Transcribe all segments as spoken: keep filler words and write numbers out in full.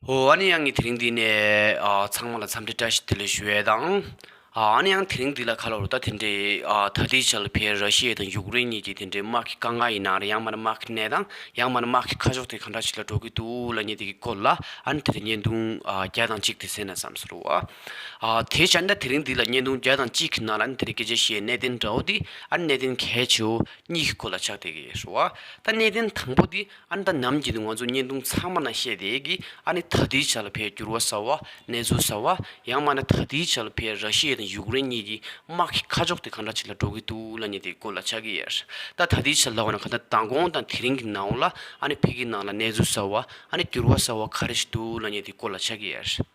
ཨོ། ཨ་ནི་ཡང་ངས་དེ་རིང་འདི་ནས་ཨ་ཚང་མ་ལ་འཚམས་འདྲི་བཀྲ་ཤིས་བདེ་ལེགས་ཞུ་ཡས་དང་། ཨ་ཨ་ནི་ཡང་དེ་རིང་འདི་ལ་ག་ལབ་རེད། ད་དེ་འདྲའི་ཨ་ད་ལྟའི་ཆ་ལ་ཕར་ར་ཤི་ཡ་དང་ཡུཀ་རེན་གཉིས་ཀྱི་དེ་འདྲའི་དམག་གི་དཀའ་ངལ་ཡིན་ན་རེད། ཡང་མིན་ན་དམག་གི་གནས་སྟངས། ཡང་མིན་ན་དམག་གི་ཁ་ཕྱོགས་དེ་ག་འདྲ་ཞིག་ལ་འགྲོ་གི་འདུག་ལབ་མཁན་དེ་གི་སྐོར་ལ་ཨ་ནི་དེ་རིང་བརྙན་ཐུང་ཨ་བརྒྱ་དང་གཅིག་དེ་གསན་ན་བསམ་སོང་རེད་བ། ཨ་དེ་བྱས་ན་ད་དེ་རིང་འདི་ལ་བརྙན་ཐུང་བརྒྱ་དང་གཅིག་གི་ནང་ལ་ཨ་ནི་དེ་རིང་སྐད་ཆ་བཤད་གནད་དོན་འདྲ་བོ་དེ་ཨ་ནི་གནད་དོན་གལ་ཆེ་བོ་གཉིས་ཀྱི་སྐོར་ལ་ཆགས་བསྡད་ཀྱི་ཡོད་རེད་བ། ད་གནད་དོན་དང་པོ་དེ་ཨ་ནི་ད་ནམ་རྒྱུན་དུ་ང་ཚོ་བརྙན་ཐུང་ཚང་མ་ནང་བཤད་བསྡད་ཀྱི་ཨ་ནི་ད་ལྟའི་ཆ་ལ་ཕར་འགྱུར་བ་གསར་བ། གནས་ཚུལ་གསར་བ། ཡང་མིན་ན་ད་ལྟའི་ཆ་ལ་ཕར་ར་ཤི་ཡ་དང་ཡུཀ་རེན་གཉིས་ཀྱི་དམག་གི་ཁ་ཕྱོགས་དེ་ག་འདྲ་ཞིག་ལ་འགྲོ་གི་འདུག་ལབ་མཁན་དེའི་སྐོར་ལ་ཆགས་ཀྱི་ཡོད་རེད། ད་ད་ལྟའི་ཆ་ལ་ལབ་པ་ན་གང་ལྟར་མདང་དགོང་དང་དེ་རིང་གི་ནང་ལ་ཨ་ནི་ཕ་གི་ནང་ལ་གནས་ཚུལ་གསར་བ། ཨ་ནི་འགྱུར་བ་གསར་བ་ག་རེ་ཞིག་འདུག་ལབ་མཁན་དེའི་སྐོར་ལ་ཆགས་ཀྱི་ཡོད་རེད།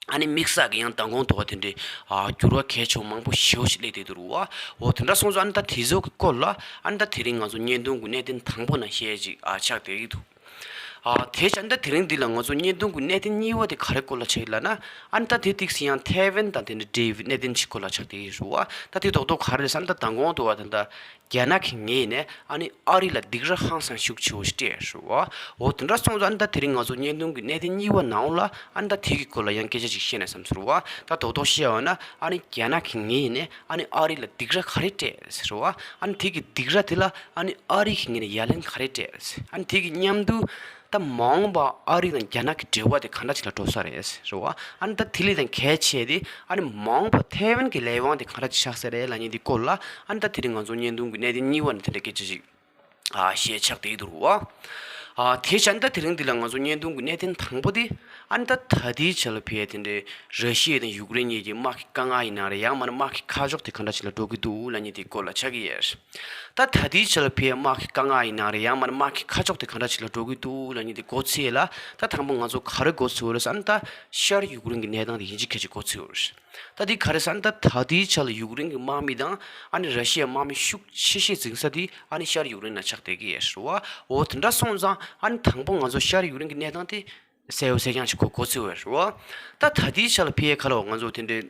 ཨ་ནི་དམིགས་བསལ་གྱི་ཡང་མདང་དགོང་དུ་བ་དེ་འདྲའི་ཨ་འགྱུར་བ་གལ་ཆེ་བོ་མང་པོ་ཞེ་པོ་ཞིག་སླེབས་བསྡད་འདུག་རེད་བ། འོ་དེ་འདྲ་སོང་ཙང་ཨ་ནི་ད་དེ་ཚོ་གི་སྐོར་ལ་ཨ་ནི་ད་དེ་རིང་ང་ཚོ་བརྙན་ཐུང་གི་གནད་དོན་དང་པོ་ནང་བཤད་ཅིག་ཨ་ཆགས་བསྡད་ཀྱི་འདུག་ཨ་དེ་བྱས་ད་དེ་རིང་འདི་ལ་ང་ཚོ་བརྙན་ཐུང་གི་གནད་དོན་གཉིས་པ་དེ་ག་རེ་སྐོར་ལ་ཆགས་ཡོད་ལབ་ན། ཨ་ནི་ད་དེ་ཏིག་སེ་ཡང་ཐའེ་ཝན་དང་དེ་འདྲ་འབྲེལ་བའི་གནད་དོན་ཅིག་སྐོར་ལ་ཆགས་བསྡད་ཀྱི་རེད་བ། ད་དེ་རྡོག་རྡོག་ག་རེ་རེད་ཟེར་ན་ད་མདང་དགོང་དུ་བ་ད་ལྟ་རྒྱ་ནག་གི་ངོས་ནས་ཨ་ནི་ཨ་རི་ལ་སྡིགས་ར་ཧང་སང་ཤུགས་ཆེ་བོ་ཞིག་སྤྲད་རེད་བ། འོ་དེ་འདྲ་སོང་ཙང་ཨ་ནི་ད་དེ་རིང་ང་ཚོ་བརྙན་ཐུང་གི་གནད་དོན་གཉིས་པ་ནང་ལ་ཨ་ནི་ད་དེ་གི་སྐོར་ལ་ཡང་སྐད་ཆ་ཅིག་བཤད་ན་བསམ་སོང་རེད་བ། ད་རྡོག་རྡོག་བཤད་པ་ན་ཨ་ནི་རྒྱ་ནག་གི་ངོས་ནས་ཨ་ནི་ཨ་རི་ལ་སྡིགས་ར་ག་རེ་སྤྲད་ཟེར་བ། ཨ་ནི་དེ་གི་སྡིགས་ར་དེ་ལ་ཨ་ནི་ཨ་རི་གི་ངོས་ནས་ཡ་ལན་ག་རེ་སྤྲད། ཨ་ནི་དེ་གི་མཉམ་དུ་ད་མ་འོངས་པ་ཨ་རི་དང་རྒྱ་ནག་གི་འབྲེལ་བ་དེ་ག་འདྲ་ཅིག་ལ་འགྲོ་ས་རེད་ཟེར་བ། ཨ་ནི་ད་དེ་ལས་ཀྱང་གལ་ཆེ་དེ་ཨ་ནི་མ་འོངས་པ་ཐའེ་ཝན་གྱི་ལས་དབང་དེ་ག་འདྲ་ཅིག་ཆགས་ས་རེད་ལབ་མཁན་དེའི་སྐོར་ལ་ཨ་ནི་ད་དེ་རིང་ང་ཚོ་བརྙན་ཐུང་གི་གནད་དོན་གཉིས་པ་ནི་དེ་འདྲ་སྐད་ཆ་ཅིག་ཨ་བཤད་ཆགས་བསྡད་འདུག་རེད་བ། ཨ་དེ་བྱས་ད་དེ་རིང་འདི་ལ་ང་ཚོ་བརྙན་ཐུང་གི་གནད་དོན་དང་པོ་དེ་ཨ་ནི་ད་ད་ལྟའི་ཆ་ལ་ཕར་དེ་འདྲའི་ར་ཤི་ཡ་དང་ཡུཀ་རེན་གཉིས་ཀྱི་དམག་གི་དཀའ་ངལ་ཡིན་ན་རེད། ཡང་མིན་ན་དམག་གི་ཁ་ཕྱོགས་དེ་ག་འདྲ་ཅིག་ལ་འགྲོ་གི་འདུག་ལབ་མཁན་དེའི་སྐོར་ལ་ཆགས་ཀྱི་ཡོད། ད་ད་ལྟའི་ཆ་ལ་ཕར་དམག་གི་དཀའ་ངལ་ཡིན་ན་རེད། ཡང་མིན་ན་དམག་གི་ཁ་ཕྱོགས་དེ་ག་འདྲ་ཅིག་ལ་འགྲོ་གི་འདུག་ལབ་མཁན་དེ་མགོ་ཚོས་ལ་ད་དང་པོ་ང་ཚོ་ག་རེ་མགོ་ཚོས་ཡོད་རེད་ཟེར་ན་ད་ཤར་ཡུཀ་རེན་གྱི་གནས་སྟངས་དེ་ཡིན་གཅིག་མིན་གཅིག་མགོ་ཚོས་ཡོད་རེད། ད་དེ་ག་རེ་ཟེར་ན་ད་ད་ལྟའི་ཆ་ལ་ཡུཀ་རེན་གྱི་དམག་མི་དང་ཨ་ནི་ར་ཤི་ཡའི་དམག་མི་ཤུགས་ཆེ་ཤོས་འཛིང་ས་དེ་ཨ་ནི་ཤར་ཡུཀ་རེན་ནང་ཆགས་བསྡད་ཀྱི་ཡོད་རེད་བ། འོ་དེ་འདྲ་སོང་ཙང་ཨ་ནི་དང་པོ་ང་ཚོ་ཤར་ཡུཀ་རེན་གྱི་གནས་སྟངས་དེ་གསལ་པོ་གསལ་རྐྱང་ཞིག་གོ་གོ་ཚོད་ཡོད་རེད་བ། ད་ད་ལྟའི་ཆ་ལ་ཕར་ག་ལབ་ང་ཚོ་དེ་འདྲའི་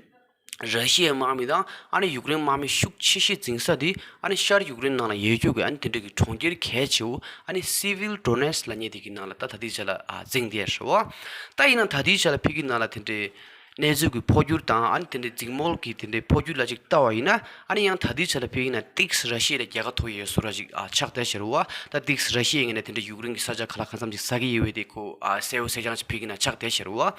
ར་ཤི་ཡའི་དམག་མི་དང་ཨ་ནི་ཡུཀ་རེན་དམག་མི་ཤུགས་ཆེ་ཤོས་འཛིང་ས་དེ་ཨ་ནི་ཤར་ཡུཀ་རེན་ནང་ལ་ཡོད་རྒྱུ་གི་ཨ་ནི་དེ་འདྲ་གི་གྲོང་ཁྱེར་གལ་ཆེ་བོ་ཨ་ནི་སི་ཝིལ་ཌོ་ནེ་སི་ལབ་མཁན་དེ་གི་ནང་ལ་ད་ད་ལྟའི་ཆ་ལ་ཨ་འཛིང་བསྡད་རེད་བ། ད་ཡིན་ན་ད་ལྟའི་ཆ་ལ་ཕ་གི་ནང་ལ་དེ་འདྲའི་གནས་ཚུལ་གྱི་འཕོ་འགྱུར་དང་ཨ་ནི་དེ་འདྲའི་འཛིང་མོལ་གྱི་དེ་འདྲའི་འཕོ་འགྱུར་ལ་ཅིག་ལྟ་བ་ཡིན་ན་ཨ་ནི་ཡང་ད་ལྟའི་ཆ་ལ་ཕ་གི་ནང་ཏིག་སི་ར་ཤི་ཡ་ལ་རྒྱལ་ཁ་ཐོབ་ཡོད་བཟོ་འདྲ་ཅིག་ཨ་ཆགས་བསྡད་ཤག་རེད་བ། ད་ཏིག་སི་ར་ཤི་ཡའི་ངོས་ནས་དེ་འདྲའི་ཡུཀ་རེན་གྱི་ས་ཆ་ག་ལ་གང་འཚམ་ཅིག་ཟ་གི་ཡོད་པའི་དེ་ཁོ་ཨ་གསལ་པོ་གསལ་རྐྱང་ཅིག་ཕ་གི་ནང་ཆགས་བསྡད་ཤག་རེད་བ།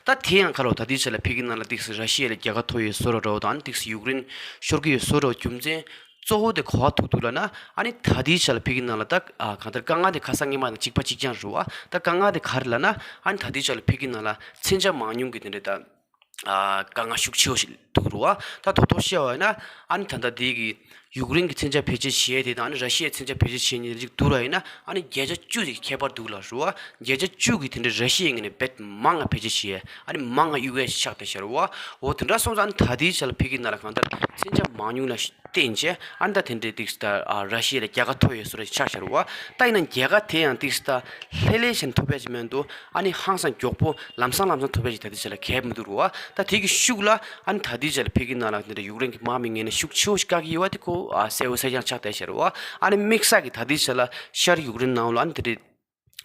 ད་དེ་ཡང་ག་ལབ་ད་ལྟའི་ཆ་ལ་ཕ་གི་ནང་ལ་ཏིག་སི་ར་ཤི་ཡ་ལ་རྒྱལ་ཁ་ཐོབ་ཡོད་བཟོ་འདྲ་འདྲ་བོ་དང་ཏིག་སི་ཡུཀ་རེན་ཤོར་གི་ཡོད་བཟོ་འདྲ་བོ་རྒྱུ་མཚན་གཙོ་བོ་དེ་ག་པར་ཐུག་འདུག་ལབ་ན། ཨ་ནི་ད་ལྟའི་ཆ་ལ་ཕ་གི་ནང་ལ་ད་ཨ་གང་ལྟར་དཀའ་ངལ་དེ་ཁ་སང་སྔོན་མ་དང་གཅིག་པ་གཅིག་རྐྱང་རེད་བ། ད་དཀའ་ངལ་དེ་ག་རེ་ལབ་ན་ཨ་ནི་ད་ལྟའི་ཆ་ལ་ཕ་གི་ནང་ལ་མཚོན་ཆ་མང་ཉུང་གི་དེ་འདྲ་ད་ཨ་དཀའ་ངལ་ཤུགས་ཆེ་བོ་ཞིག་འདུག་རེད་བ། ད་རྡོག་རྡོག་བཤད་པ་ཡིན་ན་ཨ་ནི་ད་ལྟ་དེ་གི་ཡུཀ་རེན་གྱི་མཚོན་ཆ་བེད་སྤྱོད་བྱེད་ཡས་དེ་དང་ཨ་ནི་ར་ཤི་ཡའི་མཚོན་ཆ་བེད་སྤྱོད་བྱེད་ཡས་ལ་ཅིག་བསྡུར་བ་ཡིན་ན་ཨ་ནི་བརྒྱ་ཆ་བཅུ་ཅིག་ཁྱད་པར་འདུག་ལབ་རེད་བ། བརྒྱ་ཆ་བཅུ་གི་དེ་འདྲ་ར་ཤི་ཡའི་ངོས་ནས་རྦད་མང་ང་བེད་སྤྱོད་བྱེད་ཡས་ཨ་ནི་མང་ང་གཡུག་ཡས་ཞིག་ཆགས་བསྡད་ཤག་རེད་བ། འོ་དེ་འདྲ་སོང་ཙང་ཨ་ནི་ད་ལྟའི་ཆ་ལ་ཕ་གི་ནང་ལ་གང་ལྟར་མཚོན་ཆ་མང་ཉུང་ལ་བརྟེན་བྱས་ཨ་ནི་ད་དེ་འདྲའི་ཏིག་སི་ད་ཨ་ར་ཤི་ཡ་ལ་རྒྱལ་ཁ་ཐོབ་ཡོད་བཟོ་འདྲ་ཞིག་ཆགས་ཤག་རེད་བ། ད་ཡིན་ན་རྒྱལ་ཁ་དེ་ཡང་ཏིག་སི་ད་ལྷོད་ལྷོད་བྱས་ནས་ཐོབ་ཡས་ཅིག་མིན་འདུག་ཨ་ནི་ཧང་སང་མགྱོགས་པོ་ལམ་སང་ལམ་སང་ཐོབ་ཡས་ཅིག་ད་ལྟའི་ཆ་ལ་གལ་མི་འདུག་རེད་བ། ད་དེ་གི་ཤུགས་ལ་ཨ་ནི་ད་ལྟའི་ཆ་ལ་ཕ་གི་ནང་ལ་དེ་འདྲ་ཡུཀ་རེན་གྱི་དམག་མི་ངོས་ནས་ཤུགས་ཆེ་བོ་ཞིག་བཀག་གི་ཡོད་པ་དེ་ཁོ་ཨ་གསལ་པོ་གསལ་རྐྱང་ཆགས་བསྡད་ཤག་རེད་བ། ཨ་ནི་དམིགས་བསལ་གྱི་ད་ལྟའི་ཆ་ལ་ཤར་ཡུཀ་རེན་ནང་ལ་ཨ་ནི་དེ་འདྲའི་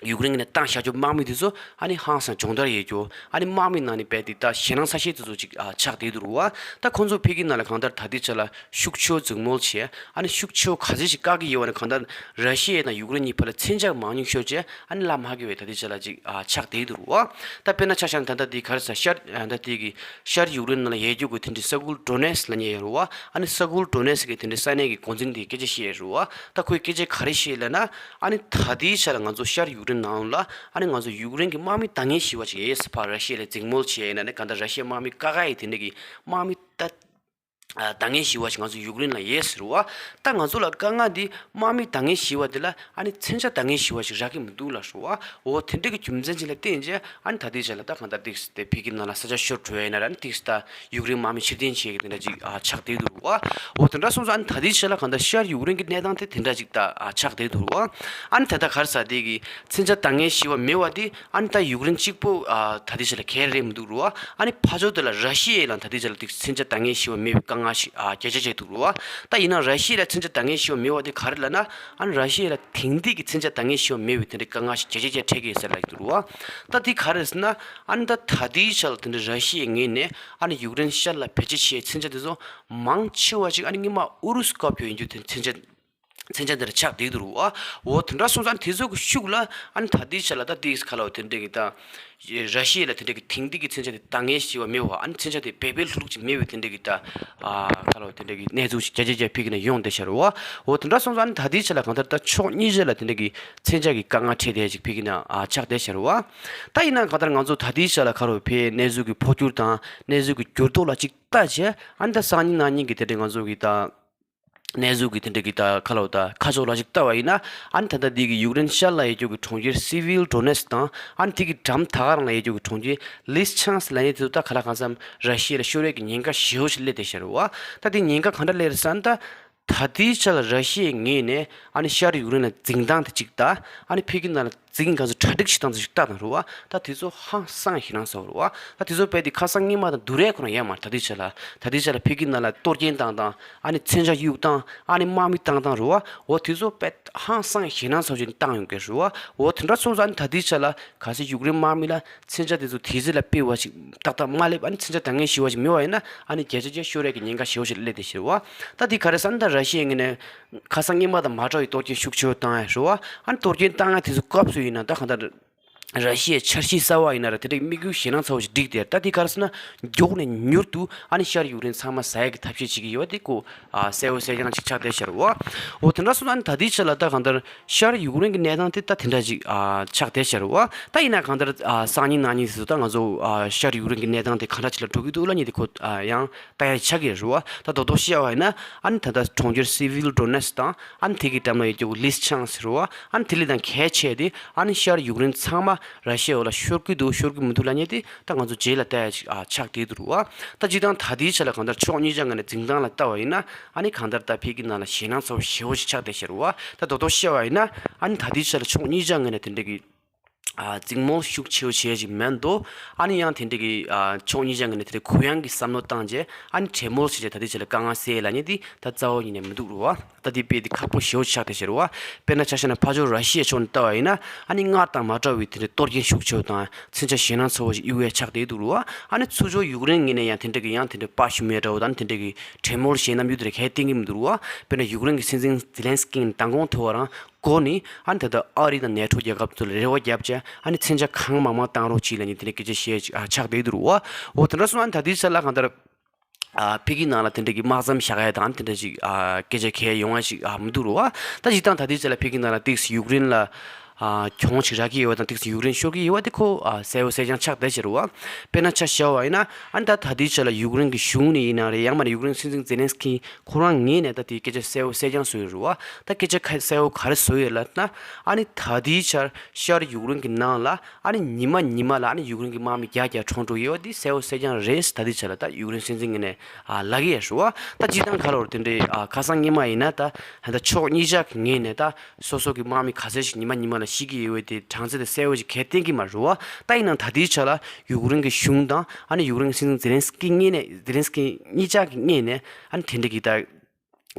ཡུཀ་རེན་གྱི་ནས་བཏང་བཞག་རྒྱུ་དམག་མི་དེ་ཚོ་ཨ་ནི་ཧང་སང་སྦྱོང་བརྡར་ཡོད་རྒྱུ། ཨ་ནི་དམག་མི་ནང་ནས་རྦད་དེ་ད་ཞེད་སྣང་ཚ་ཤོས་དེ་ཚོ་ཅིག་ཨ་ཆགས་བསྡད་འདུག་རེད་བ། ད་ཁོང་ཚོ་ཕ་གི་ནང་ལ་གང་ལྟར་ད་ལྟའི་ཆ་ལ་ཤུགས་ཆེ་བོ་འཛིང་མོལ་བྱས་ཨ་ནི་ཤུགས་ཆེ་བོ་ག་ཚོད་ཅིག་བཀག་གི་ཡོད་པ་ནི་གང་ལྟར་ར་ཤི་ཡ་དང་ཡུཀ་རེན་གཉིས་བར་ལ་མཚོན་ཆ་མང་ཉུང་ཤོར་བྱས་ཨ་ནི་བླ་མ་གི་བས་ད་ལྟའི་ཆ་ལ་ཅིག་ཨ་ཆགས་བསྡད་འདུག་རེད་བ། ད་དཔེར་ན་ཆ་བཞག་ན་ད་ལྟ་དེ་ག་རེ་ཟེར་ཤར་ད་ལྟ་དེ་གི་ཤར་ཡུཀ་རེན་ནང་ལ་ཡོད་རྒྱུ་གི་དེ་འདྲའི་ས་ཁུལ་ཌོ་ནེ་སི་ལབ་མཁན་ཡོད་རེད་བ། ཨ་ནི་ས་ཁུལ་ཌོ་ནེ་སི་གི་དེ་འདྲའི་ས་གནས་ཀྱི་འགོ་འཛིན་དེས་སྐད་ཆ་བཤད་ཡོད་རེད་བ། ད་ཁོས་སྐད་ཆ་ག་རེ་བཤད་ལབ་ན། ཨ་ནི་ད་ལྟའི་ཆ་ལ་ང་ཚོ་ཤར་ཡུཀ་རེན་ནང་ལ་ཨ་ནི་ང་ཚོ་ཡུཀ་རེན་གྱི་དམག་མི་འདང་ངེས་ཞེ་པོ་ཅིག་ཡོད། ཕར་ར་ཤི་ཡ་ལ་འཛིང་མོལ་བྱས་ཡིན་ན་ནི་གང་ལྟར་ར་ཤི་ཡའི་དམག་མི་དཀའ་ཁག་ཡི་དེ་འདྲ་གི་དམག་མི་ད་ཨ་འདང་ངེས་ཞེ་པོ་ཅིག་ང་ཚོ་ཡུཀ་རེན་ལ་ཡོད་ཟེར་བ། ད་ང་ཚོ་ལ་དཀའ་ངལ་འདི་དམག་མི་འདང་ངེས་ཞེ་པོ་དེ་ལ་ཨ་ནི་མཚོན་ཆ་འདང་ངེས་ཞེ་པོ་ཅིག་རག་གི་མི་འདུག་ལབ་ཟེར་བ། འོ་དེ་འདྲ་གི་རྒྱུ་མཚན་ཅིག་ལ་བརྟེན་བྱས་ཨ་ནི་ད་ལྟའི་ཆ་ལ་ད་གང་ལྟར་ཏིག་སི་དེ་ཕ་གི་ནང་ལ་ས་ཆ་ཤོར་འགྲོ་ཡ་ཡིན་ན་ར་ཨ་ནི་ཏིག་སི་ད་ཡུཀ་རེན་དམག་མི་ཕྱིར་འཐེན་བྱེད་ཀྱི་དེ་འདྲ་ཅིག་ཨ་ཆགས་བསྡད་འདུག་རེད་བ། འོ་དེ་འདྲ་སོང་ཙང་ཨ་ནི་ད་ལྟའི་ཆ་ལ་གང་ལྟར་ཤར་ཡུཀ་རེན་གྱི་གནས་སྟངས་དེ་དེ་འདྲ་ཅིག་ད་ཨ་ཆགས་བསྡད་འདུག་རེད་བ། ཨ་ནི་ད་ལྟ་ག་རེ་ཟེར་དེ་གི་མཚོན་ཆ་འདང་ངེས་ཞེ་པོ་མེད་པ་དེ་ཨ་ནི་ད་ཡུཀ་རེན་གཅིག་པོ་ཨ་ད་ལྟའི་ཆ་ལ་གལ་རེད་མི་འདུག་རེད་བ། ཨ་ནི་ཕར་ཕྱོགས་དེ་ལ་ར་ཤི་ཡའི་ལ་ད་ལྟའི་ཆ་ལ་ཏིག་སི་མཚོན་ཆ་འདང་ངེས་ཞེ་པོ་མེད་པའི་དཀའ་ངལ། ཞིག་ཨ་རྒྱ་ཆེ་ཆེ་འདུག་རུ་བ། ད་ཡིན་ན་ར་ཤི་ཡ་ལ་མཚོན་ཆ་འདང་ངེས་ཤོས་མེད་པ་དེ་ག་རེ་ལབ་ན། ཨ་ནི་ར་ཤི་ཡ་ལ་དེང་དུས་ཀྱི་མཚོན་ཆ་འདང་ངེས་ཤོས་མེད་པའི་དེ་འདྲའི་དཀའ་ངལ་ཞིག་རྒྱ་ཆེ་ཆེ་འཕྲད་ཀྱི་ཡོད་ཟེར་ལབ་ཀྱི་འདུག་རུ་བ། ད་དེ་ག་རེ་ཟེར་ན། ཨ་ནི་ད་ད་ལྟའི་ཆ་ལ་དེ་འདྲའི་ར་ཤི་ཡའི་ངོས་ནས་ཨ་ནི་ཡུཀ་རེན་ཤར་ལ་བེད་སྤྱོད་བྱེད་མཚོན་ཆ་དེ་ཚོ་མང་ཆེ་བ་ཞིག་ཨ་ནི་སྔོན་མ་ཨུ་རུ་སུ་བཀག་རྒྱུ་ཡིན་རྒྱུ་དེ་མཚོན་ཆ། མཚོན་ཆ་འདི་ལ་ཆགས་བསྡད་འདུག་རུ་བ། འོ་དེ་འདྲ་སོང་ཙང་དེ་ཚོ་གི་ཤུགས་ལ་ཨ་ནི་ད་ལྟའི་ཆ་ལ་ད་ཏིག་ཁ་ལོ་དེ་འདྲ་གི་ད་ར་ཤི་ཡ་ལ་དེ་འདྲ་གི་དེང་དུས་ཀྱི་མཚོན་ཆ་དེ་འདང་ངེས་ཤེས་པ་མེད་པ། ཨ་ནི་མཚོན་ཆ་དེ་འབེལ་འབེལ་ལྷུག་ལྷུག་ཅིག་མེད་པའི་དེ་འདྲ་གི་ད་ཨ་ཁ་ལོ་དེ་འདྲ་གི་གནས་ཚུལ་ཞིག་རྒྱ་ཆེ་རྒྱ་ཕི་གི་ན་ཡོང་བསྡད་ཤག་རུ་བ། འོ་དེ་འདྲ་སོང་ཙང་ཨ་ནི་ད་ལྟའི་ཆ་ལ་གང་ལྟར་ད་ཕྱོགས་གཉིས་ཆ་ལ་དེ་འདྲ་གི་མཚོན་ཆ་གི་དཀའ་ངལ་འཕྲད་བསྡད་ཅིག་ཕི་གི་ན་ཨ་ཆགས་བསྡད་ཤག་རུ་བ། ད་ཡིན་ན་གང་ལྟར་ང་ཚོ་ད་ལྟའི་ཆ་ལ་ཁ་རུ་ཕའི་གནས་ཚུལ་གི་འཕོ་འགྱུར་དང་གནས་ཚུལ་གི་འགྱུར་ལྡོག་ལ་ཅིག་ལྟ་བྱས། ཨ་ནི་ད་སང་ཉིན་གནངས་ཉིན་གི་དེ་འདྲ་ང་ཚོ་གི་ད། གནས་ཚུལ་གྱི་དེ་འདྲ་གི་ད་ཁ་ལོ་ད་ཁ་ཕྱོགས་ལ་ཞིག་ལྟ་བ་ཡིན་ན། ཨ་ནི་ད་ལྟ་འདི་གི་ཡུཀ་རེན་ཤར་ལ་ཡོད་རྒྱུ་གི་གྲོང་ཁྱེར་སི་བིལ་ཌོ་ནེ་སི་དང་། ཨ་ནི་དེ་གི་འགྲམ་ད་ག་རང་ལ་ཡོད་རྒྱུ་གི་གྲོང་ཁྱེར་ལིས་ཆང་སི་ལ་ནི་དེ་ཚོ་ད་ག་ལ་གང་འཚམ་ར་ཤི་ཡ་ལ་ཤོར་བའི་གི་ཉེན་ཁ་ཞེ་པོ་ཞིག་སླེབས་བསྡད་ཤག་རུ་བ། ད་དེ་ཉེན་ཁ་གང་འདྲ་སླེབས་རེད་ཟེར་ན། ད་ད་ལྟའི་ཆ་ལ་ར་ཤི་ཡའི་ངོས་ནས་ཨ་ནི་ཤར་ཡུཀ་རེན་ལ་འཛིན་སྟངས་དེ་གཅིག་ད། ཨ་ནི་ཕ་གི་ནང་ལ། འཛིན་གང་ཚོ་གྲ་སྒྲིག་བྱེད་སྟངས་ཚོ་ཞིག་ལྟ་དང་རུ་བ། ད་དེ་ཚོ་ཧང་སང་ཞེད་སྣང་ཚ་བོ་རུ་བ། ད་དེ་ཚོ་རྦད་དེ་ཁ་སང་སྔོན་མ་དང་བསྡུར་ཡས་ཁོ་རང་ཡོད་མ་རེད། ད་ལྟའི་ཆ་ལ་ད་ལྟའི་ཆ་ལ་ཕ་གི་ནང་ལ་གཏོར་སྐྱོན་བཏང་སྟངས། ཨ་ནི་མཚོན་ཆ་གཡུག་སྟངས། ཨ་ནི་དམག་མི་བཏང་སྟངས་རུ་བ། འོ་དེ་ཚོ་རྦད་ཧང་སང་ཞེད་སྣང་ཚ་བོ་ཞིག་བཏང་ཡོང་གི་རུ་བ། འོ་དེ་འདྲ་སོང་ཙང་ཨ་ནི་ད་ལྟའི་ཆ་ལ་གལ་སྲིད་ཡུཀ་རེན་དམག་མི་ལ་མཚོན་ཆ་དེ་ཚོ་དེ་ཚོ་ལ་སྤེལ་བ་ཞིག་ཏག་ཏག་མ་སླེབས། ཨ་ནི་མཚོན་ཆ་འདང་ངེས་ཤེས་པ་ཞིག་མེད་པ་ཡིན་ན། ཨ་ནི་བརྒྱ་ཆ་བརྒྱ་ཤོར་ཡས་ཀྱི་ཉེན་ཁ་ཞེ་པོ་ཞིག་སླེབས་བསྡད་ཤག་རུ་བ། ད་དེ་ག་རེ་ཟེར་ན། ད་ར་ཤི་ཡའི་ངོས་ནས་ཁ་སང་སྔོན་མ་དང་མ་འདྲ་བའི་གཏོར་སྐྱོན་ཤུགས་ཆེ་བོ་བཏང་ཡ་རེད་བ། ཨ་ནི་གཏོར་སྐྱོན་བཏང་ཡ་དེ་ཚོ་སྐབས་སུ་ཡིན་ན་ད་གང་ལྟར་ར་ཤི་ཡའི་འཆར་གཞི་གསར་པ་ཡིན་ན་ར་དེ་འདྲའི་དམིགས་ཡུལ་ཞེད་སྣང་ཚ་བོ་ཞིག་བསྒྲིགས་ཏེ། ད་དེ་ག་རེ་ཟེར་ན། མགྱོགས་ནས་མྱུར་དུ་ཨ་ནི་ཤར་ཡུཀ་རེན་ཚང་མ་ཟ་ཡ་གི་ཐབས་ཤེས་བྱེད་ཀྱི་ཡོད་པ་དེ་ཁོ་ཨ་གསལ་པོ་གསལ་རྐྱང་ཅིག་ཆགས་བསྡད་ཤག་རུ་བ། འོ་དེ་འདྲ་སོང་ན་ཨ་ནི་ད་ལྟའི་ཆ་ལ་ད་གང་ལྟར་ཤར་ཡུཀ་རེན་གྱི་གནས་སྟངས་དེ་ད་དེ་འདྲ་ཅིག་ཨ་ཆགས་བསྡད་ཤག་རུ་བ། ད་ཡིན་ན་གང་ལྟར་ཨ་སང་ཉིན་གནངས་ཉིན་ཟེར་ད་ང་ཚོ་ཨ་ཤར་ཡུཀ་རེན་གྱི་གནས་སྟངས་དེ་གང་འདྲ་ཅིག་ལ་འགྲོ་གི་འདུག་ལབ་མཁན་དེ་ཁོ་ཨ་ཡང་ལྟ་ཡ་ཆགས་ཀྱི་རེད་བ། ད་རྡོག་རྡོག་བཤད་པ་ཡིན་ན། ཨ་ནི་ད་ལྟ་གྲོང་ཁྱེར་སི་བིལ་ཌོ་ནེ་སི་དང་། ཨ་ནི་དེ་གི་འགྲམ་ལ་ཡོད་རྒྱུ་ལིས་ཆང་སི་རེད་བ། ཨ་ནི་དེ་ལས་ད་གལ་ཆེ་དེ་ཨ་ནི་ཤར་ཡུཀ་རེན་ཚང་མ་ར་ཤི་ཡའི་འོག་ལ་ཤོར་གི་འདུག་ཤོར་གི་མི་འདུག་ལབ་མཁན་དེ་ད་ང་ཚོ་རྗེས་ལ་ལྟ་ཡ་ཞིག་ཨ་ཆགས་བསྡད་འདུག་རུ་བ། ད་སྤྱིར་བཏང་ད་ལྟའི་ཆ་ལ་གང་ལྟར་ཕྱོགས་གཉིས་ཆ་ངོས་ནས་འཛིན་སྟངས་ལ་ལྟ་བ་ཡིན་ན། ཨ་ནི་གང་ལྟར་ད་ཕ་གི་ནང་ལ་ཞེད་སྣང་ཚ་བོ་ཞེ་པོ་ཞིག་ཆགས་བསྡད་ཤག་རུ་བ། ད་རྡོག་རྡོག་བཤད་པ་ཡིན་ན། ཨ་ནི་ད་ལྟའི་ཆ་ལ་ཕྱོགས་གཉིས་ཆ་ངོས་ནས་དེ་འདྲ་གི་ཨ་འཛིང་མོ་ཤུགས་ཆེ་བོ་བྱེད་ཡ་ཞིག་མེད་འདུག་ཨ་ནི་ཡང་དེ་འདྲ་གི་ཨ་ཕྱོགས་གཉིས་ཆ་ངོས་ནས་དེ་འདྲ་གུ་ཡངས་ཀྱི་བསམ་བློ་བཏང་རྗེས། ཨ་ནི་གྲོས་མོལ་བྱས་རྗེས་ད་ལྟའི་ཆ་ལ་དཀའ་ངལ་སེལ་ལབ་མཁན་དེ་ད་རྩ་བ་ཉིད་ནས་མི་འདུག་རུ་བ། ད་དེ་དཔེ་དེ་ཁག་པོ་ཞེ་པོ་ཆགས་བསྡད་ཤག་རུ་བ། དཔེར་ན་ཆ་བཞག་ན་ཕར་ཕྱོགས་ར་ཤི་ཡའི་ཕྱོགས་ནས་ལྟ་བ་ཡིན་ན། ཨ་ནི་སྔར་དང་མ་འདྲ་བའི་དེ་འདྲའི་གཏོར་སྐྱོན་ཤུགས་ཆེ་བོ་དང་མཚོན་ཆ་ཞེད་སྣང་ཚ་བོ་ཞིག་གཡུག་ཡ་ཆགས་བསྡད་འདུག་རུ་བ། ཨ་ནི་ཚུར་ཕྱོགས་ཡུཀ་རེན་ངོས་ནས་ཡང་དེ་འདྲ་གི་ཡང་དེ་འདྲའི་དཔའ་ཞུམ་ཡ་འདྲ་བོ་དང་། དེ་འདྲ་གི་གྲོས་མོལ་བྱེད་རྣམ་འགྱུར་དེ་འདྲ་གང་ཡང་བསྟན་གྱི་མི་འདུག་རུ་བ། དཔེར་ན་ཡུཀ་རེན་གྱི་སྲིད་འཛིན་ཛེ་ལན་སི་ཀི་མདང་དགོང་ཐུག་པ་རང་། སྒོ་ནས་ཨ་ནི་ད་ལྟ་ཨ་རི་དང་ནེ་ཊོ་རྒྱལ་ཁབ་ཚོ་ལ་རེ་བ་བརྒྱབ་བྱས། ཨ་ནི་མཚོན་ཆ་གང་མང་མང་བཏང་རོགས་གྱིས་ལབ་མཁན་དེ་འདྲའི་སྐད་ཆ་བཤད་ཅིག་ཨ་ཆགས་བསྡད་འདུག་རུ་བ། འོ་དེ་འདྲ་སོང་ན་ད་ལྟའི་ཆ་ལ་གང་ལྟར་ཨ་ཕ་གི་ནང་ལ་དེ་འདྲ་གི་དམག་མཚམས་བཞག་ཡ་དང་དེ་འདྲ་ཅིག་ཨ་སྐད་ཆ་གང་ཡང་ཡོང་ཡ་ཅིག་ཨ་མི་འདུག་རུ་བ། ད་སྤྱིར་བཏང་ད་ལྟའི་ཆ་ལ་ཕ་གི་ནང་ལ་ཏོག་ཙམ་ཡུཀ་རེན་ལ་ཨ་གྱོང་ཅིག་རག་གི་ཡོད་པ་དང་ཏོག་ཙམ་ཡུཀ་རེན་ཤོར་གི་ཡོད་པ་དེ་ཁོ་ཨ་གསལ་པོ་གསལ་རྐྱང་ཆགས་བསྡད་ཤག་རུ་བ། དཔེར་ན་ཆ་བཞག་པ་ཡིན་ན། ཨ་ནི་ད་ད་ལྟའི་ཆ་ལ་ཡུཀ་རེན་གྱི་གཞུང་ནས་ཡིན་ན་རེད། ཡང་མིན་ན་ཡུཀ་རེན་སྲིད་འཛིན་ཛེ་ལན་སི་ཀི་ཁོ་རང་ངོས་ནས་ད་དེའི་སྐད་ཆ་གསལ་པོ་གསལ་རྐྱང་བཟོས་ཡོད་རུ་བ། ད་སྐད་ཆ་ཁ་གསལ་པོ་ག་རེ་བཟོས་ཡོད་ལབ་ན། ཨ་ནི་ད་ལྟའི་ཆར་ཤར་ཡུཀ་རེན་གྱི་ནང་ལ་ཨ་ནི་ཉི་མ་ཉི་མ་ལ་ཨ་ནི་ཡུཀ་རེན་གྱི་དམག་མི་བརྒྱ་བརྒྱ་གྲོངས་འགྲོ་གི་ཡོད་པ་དེ་གསལ་པོ་གསལ་རྐྱང་རེད། ད་ལྟའི་ཆ་ལ་ད་ཡུཀ་རེན་སྲིད་འཛིན་ངོས་ནས་ཨ་ལབ་ཀྱི་ཡོད་རུ་བ། ད་སྤྱིར་བཏང་ག་ལབ་དགོས་རེད། དེ་འདྲའི་ཨ་ཁ་སང་སྔོན་མ་ཡིན་ན་ད་ད་ཕྱོགས་གཉིས་ཆ་གི་ངོས་ནས་ད་སོ་སོ་གི་དམག་མི་ག་ཚད་ཞིག་ཉི་མ་ཉི་མ་ལ་ཤི་གི་ཡོད་པ་དེ་གྲངས་ཚད་དེ་གསལ་པོ་ཞིག་གང་ཡང་བསྟན་གྱི་མ་རེད་བ། ད་ཡིན་ནའང་ད་ལྟའི་ཆ་ལ་ཡུཀ་རེན་གྱི་གཞུང་དང་ཨ་ནི་ཡུཀ་རེན་གྱི་སྲིད་འཛིན་ཛེ་ལན་སི་ཀི་ངོས་ནས། ཛེ་ལན་སི་ཀི་གཉིས་ཆ་གི་ངོས་ནས་ཨ་ནི་དེ་འདྲ་གི་ད་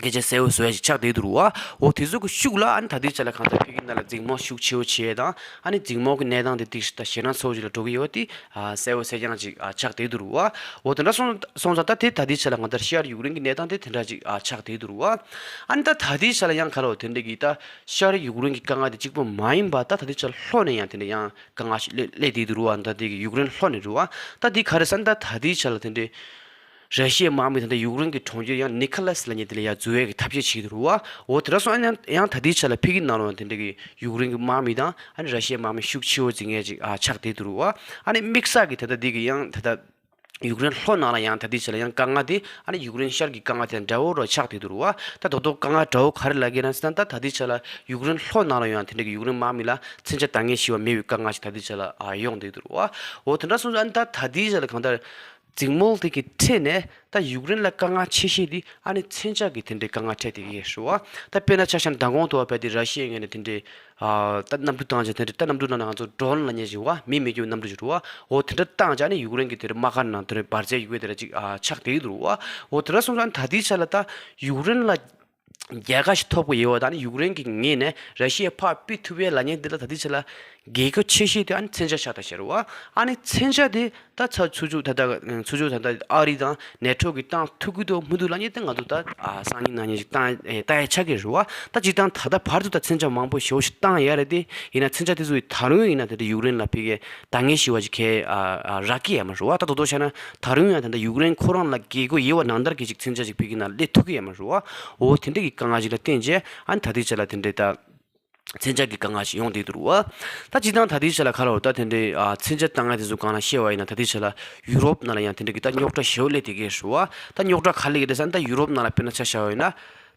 སྐད་ཆ་གསལ་པོ་བཟོ་ཡ་ཞིག་ཆགས་བསྡད་འདུག་རུ་བ། འོ་དེ་ཚོ་གི་ཤུགས་ལ་ཨ་ནི་ད་ལྟའི་ཆ་ལ་གང་ལྟར་ཕ་གི་ནང་ལ་འཛིང་མོ་ཤུགས་ཆེ་བོ་བྱས་དང་། ཨ་ནི་འཛིང་མོ་གི་གནས་སྟངས་དེ་ཏོག་ཙམ་ད་ཞེད་སྣང་ཚ་བོ་ཞིག་ལ་འགྲོ་གི་ཡོད་པ་དེ་ཨ་གསལ་པོ་གསལ་རྐྱང་ཅིག་ཨ་ཆགས་བསྡད་འདུག་རུ་བ། འོ་དེ་འདྲ་སོང་སོང་ཙང་ད་དེ་ད་ལྟའི་ཆ་ལ་གང་ལྟར་ཤར་ཡུཀ་རེན་གྱི་གནས་སྟངས་དེ་དེ་འདྲ་ཅིག་ཨ་ཆགས་བསྡད་འདུག་རུ་བ། ཨ་ནི་ད་ད་ལྟའི་ཆ་ལ་ཡང་ག་ལབ་དགོས་རེད། དེ་འདྲ་གི་ད་ཤར་ཡུཀ་རེན་གྱི་དཀའ་ངལ་དེ་གཅིག་པོ་མ་ཡིན་པ། ད་ད་ལྟའི་ཆ་ལ་ལྷོ་ནས་ཡང་དེ་འདྲ་ཡང་དཀའ་ངལ་ཞིག་སླེབས་སླེབས་བསྡད་འདུག་རུ་བ། ད་དེ་གི་ཡུཀ་རེན་ལྷོ་ནས་རུ་བ། ད་དེ་ག་རེ་ཟེར་ན། ད་ད་ལྟའི་ཆ་ལ་དེ་འདྲའི་ར་ཤི་ཡའི་དམག་མི་ད་ལྟ་ཡུཀ་རེན་གྱི་གྲོང་ཁྱེར་ཡང་ནི་ཁ་ལ་སི་ལབ་མཁན་དེ་ལ་ཡར་འཛུལ་ཡས་ཀྱི་ཐབས་ཤེས་བྱེད་ཀྱི་འདུག་རུ་བ། འོ་དེ་འདྲ་སོང་ཡང་ཡང་ད་ལྟའི་ཆ་ལ་ཕ་གི་ནང་ལོགས་དེ་འདྲ་གི་ཡུཀ་རེན་གྱི་དམག་མི་དང་ཨ་ནི་ར་ཤི་ཡའི་དམག་མི་ཤུགས་ཆེ་བོ་འཛིང་ཡས་ཅིག་ཨ་ཆགས་བསྡད་འདུག་རུ་བ། ཨ་ནི་དམིགས་བསལ་གྱི་ད་ལྟ་འདི་གི་ཡང་ད་ལྟ་ཡུཀ་རེན་ལྷོ་ནང་ལ་ཡང་ད་ལྟའི་ཆ་ལ་ཡང་དཀའ་ངལ་དེ་ཨ་ནི་ཡུཀ་རེན་ཤར་གྱི་དཀའ་ངལ་དེ་འདྲ་བོ་རུ་ཆགས་བསྡད་འདུག་རུ་བ། ད་རྡོག་རྡོག་དཀའ་ངལ་འདྲ་བོ་ག་རེ་ལབ་ཀྱི་ན་ཟེར་ན། ད་ད་ལྟའི་ཆ་ལ་ཡུཀ་རེན་ལྷོ་ནང་ལ་ཡང་དེ་འདྲ་གི་ཡུཀ་རེན་དམག་མི་ལ་མཚོན་ཆ་འདང་ངེས་ཤེས་པ་མེད་པའི་དཀའ་ངལ་ཞིག་ད་ལྟའི་ཆ་ལ་ཨ་ཡོང་བསྡད་འདུག་རུ་བ། འོ་དེ་འདྲ་སོང་ཙང་ཨ་ནི་ད་ད་ལྟའི་ཆ་ལ་གང་ལྟར། འཛིང་མོལ་དེ་གི་ཁྲོད་ནས་ད་ཡུཀ་རེན་ལ་དཀའ་ངལ་ཆེ་ཤོས་དེ་ཨ་ནི་མཚོན་ཆ་གི་དེ་འདྲའི་དཀའ་ངལ་འཕྲད་དེ་གི་ཡོད་རེད་བ། ད་དཔེར་ན་ཆ་བཞག་ན་མདང་དགོང་དུ་བ་བས་དེ་ར་ཤི་ཡའི་ངོས་ནས་དེ་འདྲའི་ཨ་ད་གནམ་གྲུ་བཏང་བྱས་དེ་འདྲའི་ད་གནམ་གྲུ་ནང་ན་ང་ཚོ་ཌོ་རོན་ལབ་མཁན་ཞིག་བ། མི་མི་སྐྱོབ་གནམ་གྲུ་ཞིག་རེད་བ། འོ་དེ་འདྲ་བཏང་བྱས་ཨ་ནི་ཡུཀ་རེན་གི་དེ་འདྲའི་དམག་སྒར་ནང་དེ་འདྲའི་འབར་རྫས་ཡོད་པའི་དེ་འདྲ་ཅིག་ཨ་ཆགས་བསྡད་ཀྱི་འདུག་བ། འོ་དེ་འདྲ་སོང་ཙང་ད་ལྟའི་ཆ་ལ་ད་ཡུཀ་རེན་ལ་རྒྱལ་ཁ་ཞིག་ཐོབ་དགོས་ཡོད་པ་དང་ནི་ཡུཀ་རེན་གྱི་ངོས་ནས་ར་ཤི་ཡ་ཕར་ཕུད་ཐུབ་ཡས་ལབ་མཁན་འདི་ལ་ད་ལྟའི་ཆ་ལ་དགོས་མཁོ་ཆེ་ཤོས་དེ་ཨ་ནི་མཚོན་ཆ་ཆགས་ད་ཤར་བ། ཨ་ནི་མཚོན་ཆ་དེ་ད་ཚ་ཚུར་ཕྱོགས་ད་ལྟ་ཚུར་ཕྱོགས་ད་ལྟ་ཨ་རི་དང་ནེ་ཊོ་གིས་བཏང་ཐུབ་ཀྱི་འདུག་མི་འདུག་ལབ་མཁན་དེ་ང་ཚོ་ད་ཨ་སང་ཉིན་གནངས་ཉིན་ཞིག་བཏང་ཨེ་བལྟ་ཡས་ཆགས་ཀྱི་རེད་བ། ད་སྤྱིར་བཏང་ད་ལྟ་བར་དུ་ད་མཚོན་ཆ་མང་པོ་ཞེ་པོ་ཞིག་བཏང་ཡོད་རེད་དེ། ཡིན་ན་མཚོན་ཆ་དེ་ཚོ་ཡིས་ད་རུང་ཡིན་ན་དེ་འདྲ་ཡུཀ་རེན་ལ་ཕ་གིའི་ད་ངས་ཞུ་བ་ཞིག་གས་ཨ་ཨ་རག་གི་ཡོད་མ་རེད་བ། ད་དོ་དོ་བྱས་ན་ད་རུང་ཡང་ད་ལྟ་ཡུཀ་རེན་ཁོ་རང་ལ་དགོས་མཁོ་ཡོད་པ་ནང་ལྟར་གྱི་ཅིག་མཚོན་ཆ་ཅིག་ཕ་གི་ནང་སླེབས་ཐུབ་ཀྱི་ཡོད་མ་རེད་བ། འོ་དེ་འདྲ་གི་དཀའ་ངལ་ཞིག་ལ་བརྟེན་བྱས་ཨ་ནི་ད་ལྟའི་ཆ་ལ་དེ་འདྲའི་ད་མཚོན་ཆ་གི་དཀའ་ངལ་ཞིག་ཡོང་བསྡད་འདུག་བ། ད་སྤྱིར་བཏང་ད་ལྟའི་ཆ་ལ་ག་ལ་བ་ད་དེ་འདྲའི་ཨ་མཚོན་ཆ་བཏང་ཡ་དེ་ཚོ་སྒང་ལ་བཤད་པ་ཡིན་ན་ད་ལྟའི་ཆ་ལ་ཡུ་རོབ་ནང་ལ་ཡང་དེ་འདྲ་གི་ད་རྙོག་དྲ་ཞེ་པོ་སླེབས་བསྡད་ཀྱི་རེད་བ། ད་རྙོག་དྲ་ག་རེ་སླེབས་ཀྱི་རེད་ཟེར་ན་ད་ཡུ་རོབ་ནང་ལ་དཔེར་ན་ཆ་བཞག་པ་ཡིན་ན།